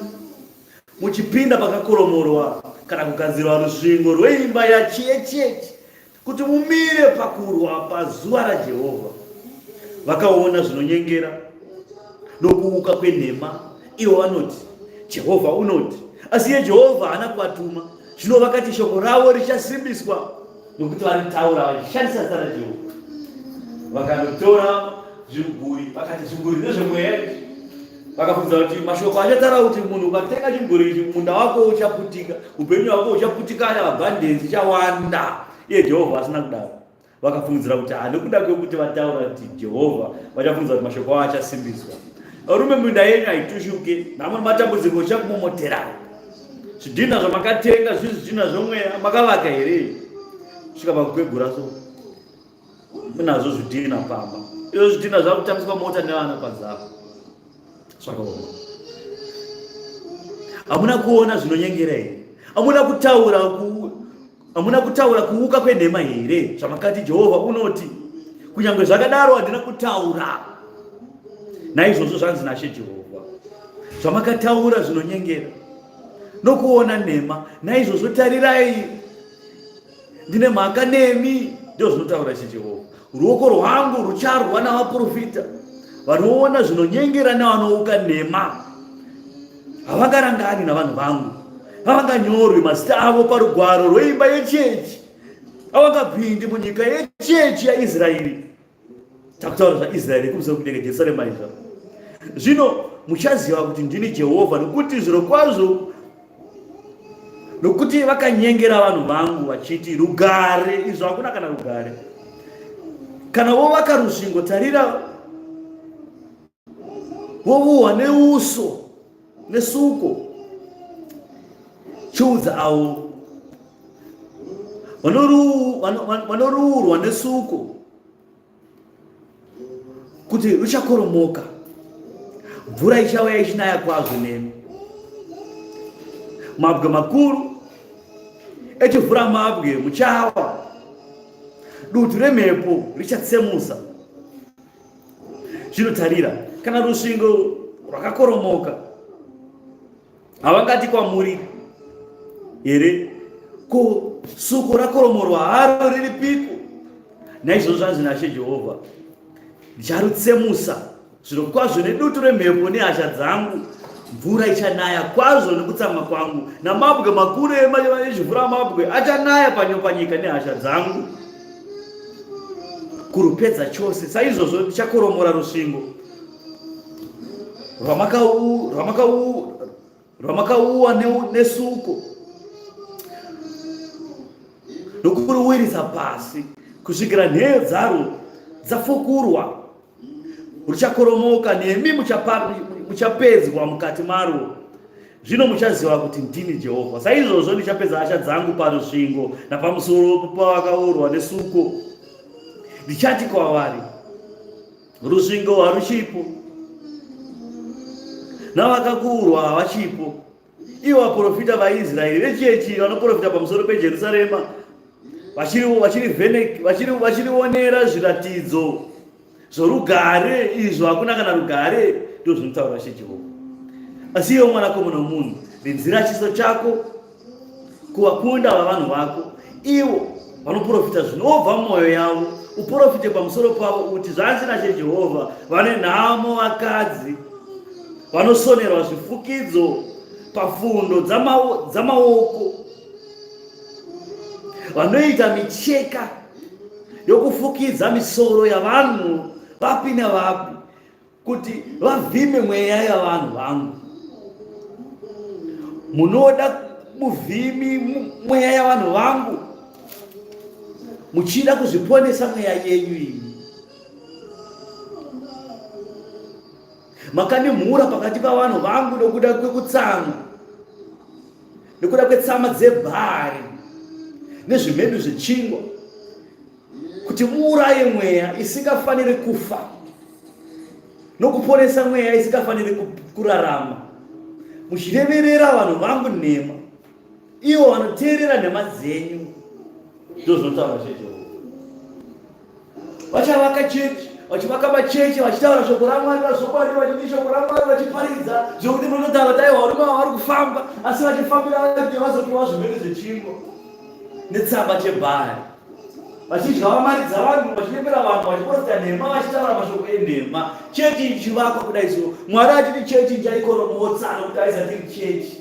muchipinda pakakoromorwa kana kugadzirwa rusvingo rweimba yachecheche kuti mumire pakurwa pazuva raJehovha. Vakaona zvinonyengera nokuuka kwenhema, ivo vanoti, Jehovha unoti, asi iye Jehovha haana kuvatuma. Zvino vakati shoko ravo richasimbiswa nokuti varitaura vachishandisa zita raJehovha. Vakanotora zviguri vakati zviguri ndezvemweya izvi. Vakafunza kuti mashoko achataura kuti munhu ukatenga chiguri ichi munda wako uchaputika, upenyu hwako uchaputikana, abundance ichawanda. Iye Jehovha asina kudaro. Vakafungidzira kuti ah, nekuda kwekuti vataura kuti Jehovha, vachafungidzira kuti mashoko avo achasimbiswa. Varume, minda yenyu haitushuke, nhamo nematambudziko zvichakumomoterai. Zvidhina zvamakatenga zviri zvidhina zvomweya, makavaka here? Kusvika pakukwegura so munazvo zvidhina pamba. Izvo zvidhina zvakutambiswa mota nevana panzava. Zvakaoma. Hamuna kuona zvinonyengera here? Hamuna kutaura ku Hamuna kutaura kuuka kwenhema here zvamakati Jehovha unoti, kunyange zvakadaro handina kutaura. Naizvozvo zvanzi naShe Jehovha, zvamakataura zvinonyengera nokuona nhema, naizvozvo tarirai, ndine mhaka nemi, ndizvo zvinotaura Ishe Jehovha. Ruoko rwangu rucharwa navaprofita vanoona zvinonyengera nevanouka nhema. Havangarangani navanhu vangu, havanganyorwi mazita avo parugwaro rweimba yechechi, havangapindi munyika yechechi yaIsraeri. Takutaura zvaIsraeri kumusoro kudenga, Jerusarema izva. Zvino muchaziva kuti ndini Jehovha, nokuti zvirokwazvo nokuti vakanyengera vanhu vangu vachiti rugare, izvo hakuna kana rugare. Kana vovaka rusvingo, tarira vovuhwa neuso nesuko. Chiudza avo vanoruurwa nesuko kuti ruchakoromoka, mvura ichauya ichinaya kwazvo nemi, mabwe makuru echivhura mabwe muchawa, dutu remhepo richatsemusa. Zvino tarira, kana rusvingo rwakakoromoka, havangati kwamuri here, ko suko rakoromorwa haro riri piko? Naizvozvo zvanzi naShe Jehovha, ndicharutsemusa zvirokwazvo nedutu remhepo nehasha dzangu, mvura ichanaya kwazvo nekutsamwa kwangu, namabwe makuru ezvivhura mabwe achanaya panyika nehasha dzangu kurupedza chose. Saizvozvo ndichakoromora rusvingo rwamakauwa nesuko nokuruwirisa pasi kusvikira nheyo dzarwo dzafukurwa ruchakoromoka nemi muchapedzwa mukati marwo zvino muchaziva kuti ndini jehovha saizvozvo ndichapedza hasha dzangu parusvingo napamusoro pavakaurwa nesuko ndichati kwavari rusvingo haruchipo navakakurwa havachipo Ivo vaprofita vaIsraeri vechechi vanoprofita pamusoro peJerusarema vachirionera zviratidzo zvorugare izvo hakuna kana rugare, ndozvinotaura Ishe Jehovha. Asi iwe mwanakomana womunhu, rinzira chiso chako kuvakunda vavanhu vako, ivo vanoprofita zvinobva mumwoyo yavo, uprofite pamusoro pavo uti, zvanzi naShe Jehovha, vane nhamo vakadzi vanosonerwa zvifukidzo pafundo dzamaoko, vanoita micheka yokufukidza misoro yavanhu vapi navapi kuti vavhime mweya yavanhu vangu. Munoda muvhimi mweya yavanhu vangu, muchida kuzviponesa mweya yenyu imi. Makandimhura pakati pavanhu vangu nokuda kwekutsamwa, nokuda kwetsama dzebhari nezvimedu zvechingwa, kuti muuraye mweya isingafaniri kufa nokuponesa mweya isingafaniri kurarama, muchireverera vanhu vangu nhema, ivo vanoteerera nhema dzenyu. Ndozvinotaura Jehovha. Vachavaka chechi, vachivaka machechi, vachitaura shoko raMwari vazvokwadi, vachiti shoko raMwari vachiparidza, zvekuti munotaura kuti aiwa varume ava vari kufamba, asi vachifambira kuti vazopiwa zvimene zvechingwa netsamba chebhari, vachidya mari dzavanhu, vachinyepera vanhu, vachiprofita nhema, vachitaura mashoko enhema. Chechi ichivakwa kudai so, Mwari achiti chechi ichaikoromotsa nokuti haisati iri chechi.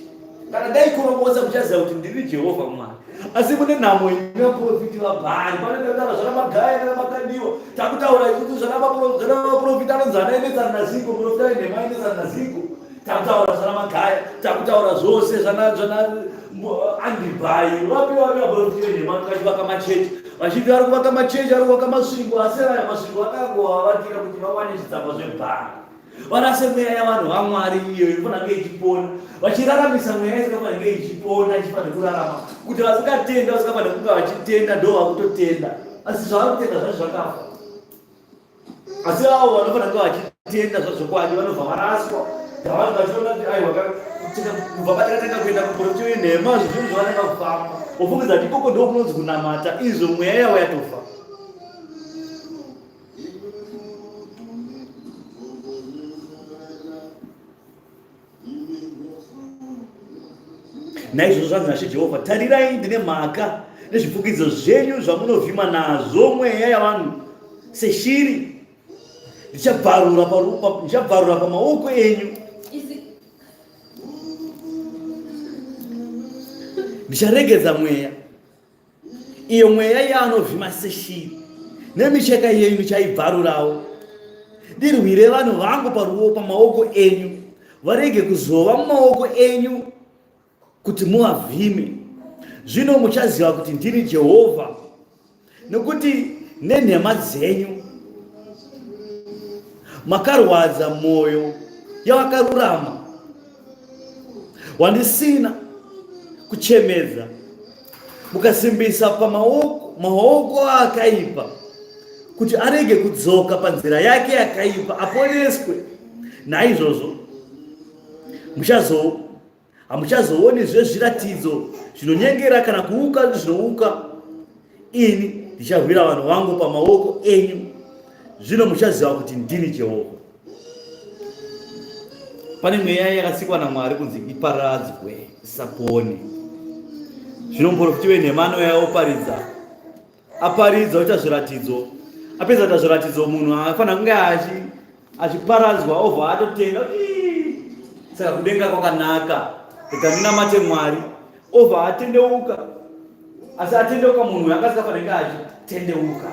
Kana ndaikoromotsa muchaziva kuti ndiri Jehovha Mwari. Asi mune nhamo imi vaprofiti vaBhaari, panoita kutaura zvana Magaya nana Makandiwa, takutaura isusu zvana vaprofiti anonzi ana Enetsana naZigo, muprofita wenhema Enetsana naZigo, takutaura zvana Magaya, takutaura zvose zvana zvana Andibhai, vapi vapi vaprofiti venhema vachivaka machechi, vachiti vari kuvaka machechi, vari kuvaka masvingo, asi vaya masvingo akangovavakira kuti vawane zvitsamba zveBhaari. Varase mweya yavanhu vaMwari iyo inofanira kunge ichipona, vachiraramisa mweya isingafanira kunge ichipona, ichifanira kurarama, kuti vasingatenda, vasingafanira kunge vachitenda, ndo vakutotenda, asi zvavari kutenda zvacho zvakafa. Asi avo vanofanira kunge vachitenda zvazvokwadi vanobva varaswa, ndavanhu vachiona kuti aiwa, kubva patakatanga kuenda kuprofita wenhema, zvinhu zvavananga kufamba, wofungidza kuti ikoko ndokunonzi kunamata, izvo mweya yavo yatofa. Naizvozvo zvanzi naShe Jehovha, tarirai, ndine mhaka nezvifukidzo zvenyu zvamunovhima nazvo mweya yavanhu seshiri, ndichabvarura ndichabvarura pamaoko enyu, ndicharegedza mweya Iyo mweya yaanovhima seshiri, nemicheka yenyu ndichaibvarurawo. Ndirwire vanhu vangu paruo pamaoko enyu, varege kuzova mumaoko enyu kuti muvavhime. Zvino muchaziva kuti ndini Jehovha, nokuti nenhema dzenyu makarwadza mwoyo yavakarurama, wandisina kuchemedza mukasimbisa pamaoko maoko akaipa kuti arege kudzoka panzira yake yakaipa aponeswe. Naizvozvo muchazo hamuchazoonizve zviratidzo zvinonyengera kana kuuka zvinouka. Ini ndicharwira vanhu vangu pamaoko enyu, zvino muchaziva kuti ndini Jehovha. Pane mweya yakasikwa naMwari kunzi iparadzwe isapone. Zvino muprofiti wenhema anouya oparidza, aparidza oita zviratidzo, apedza kuita zviratidzo, munhu anofanira kunge achiparadzwa obva atotenda, saka kudenga kwakanaka, rega ndinamate Mwari, obva atendeuka. Asi atendeuka munhu uyu angasingafanira kunge achitendeuka,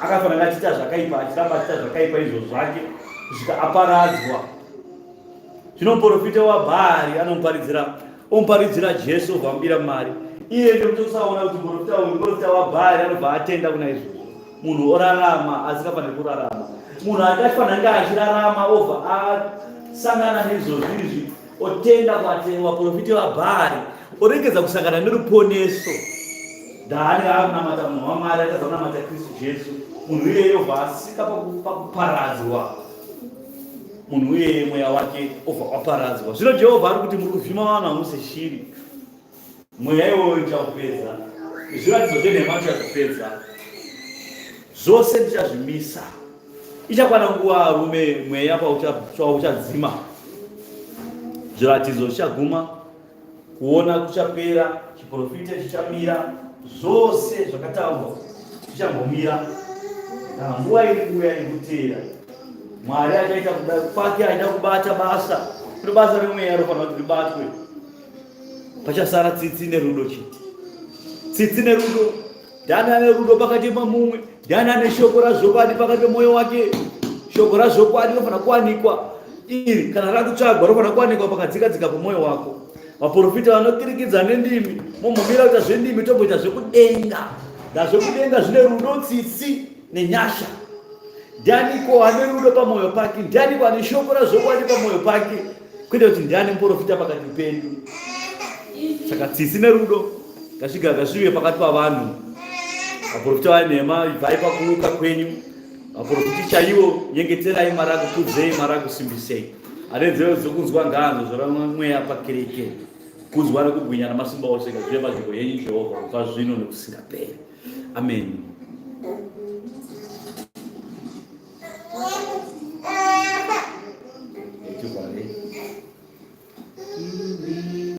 akafanira kunge achiita zvakaipa, achiramba achiita zvakaipa izvo zvake kusvika aparadzwa. Zvino muprofita waBhaari anomuparidzira omuparidzira Jesu obva amubira mari. Iye ndokutosaona kuti muprofita uyu muprofita waBhaari anobva atenda kuna izvozvo. Munhu orarama asikafaniri kurarama. Munhu angafanira kunge achirarama obva asangana neizvozvo izvi otenda vaprofita vaBhaari oregedza kusangana neruponeso. Dhaani aakunamata munhu waMwari atadza kunamata Kristu Jesu. Munhu iyeye obva asika pakuparadzwa. Munhu iyeye mweya wake obva waparadzwa. Zvino Jehovha ari kuti muri kuvhima vanhu hamusi shiri. Mweya iwoyo ndichaupedza. Zviratidzo zvenhema ndichazvipedza. Zvose ndichazvimisa. Ichakwana nguva arume mweya pauchadzima. Zviratidzo zvichaguma. Kuona kuchapera, chiprofita chichamira, zvose zvakataurwa zvichambomira. Kana nguva iri kuuya iri kuteera, Mwari achaita kuda kwake, aida kubata basa. Kune basa remweya rofanira kuti ribatwe. Pachasara tsitsi nerudo chete, tsitsi nerudo. Ndiani ane rudo pakati pamumwe? Ndiani ane shoko razvokwadi pakati pemwoyo wake? Shoko razvokwadi rinofanira kuwanikwa iri, kana rakutsvagwa rinofanira kuwanikwa pakadzikadzika pemwoyo wako. Vaprofita vanokirikidza nendimi, mombomira kuita zvendimi, tomboita zvekudenga. Ndazvekudenga zvine rudo, tsitsi nenyasha. Ndianiko ane rudo pamwoyo pake? Ndianiko ane shoko razvokwadi pamwoyo pake? Kwete kuti ndiani muprofita pakati pedu. Saka tsitsi nerudo ngazvigara ngazvive pakati pavanhu. Vaprofita vanhema, ibvai pakuuka kwenyu. Vaprofiti chaivo, nyengeterai Mwari akukudzei, Mwari akusimbisei. Ane nzeve dzokunzwa ngaanzwe zvoreva mweya pakereke. Kudzwa nekubwinya namasimba ose ngazvive panzvimbo yenyu Jehovha kubva zvino nekusingaperi. Amen.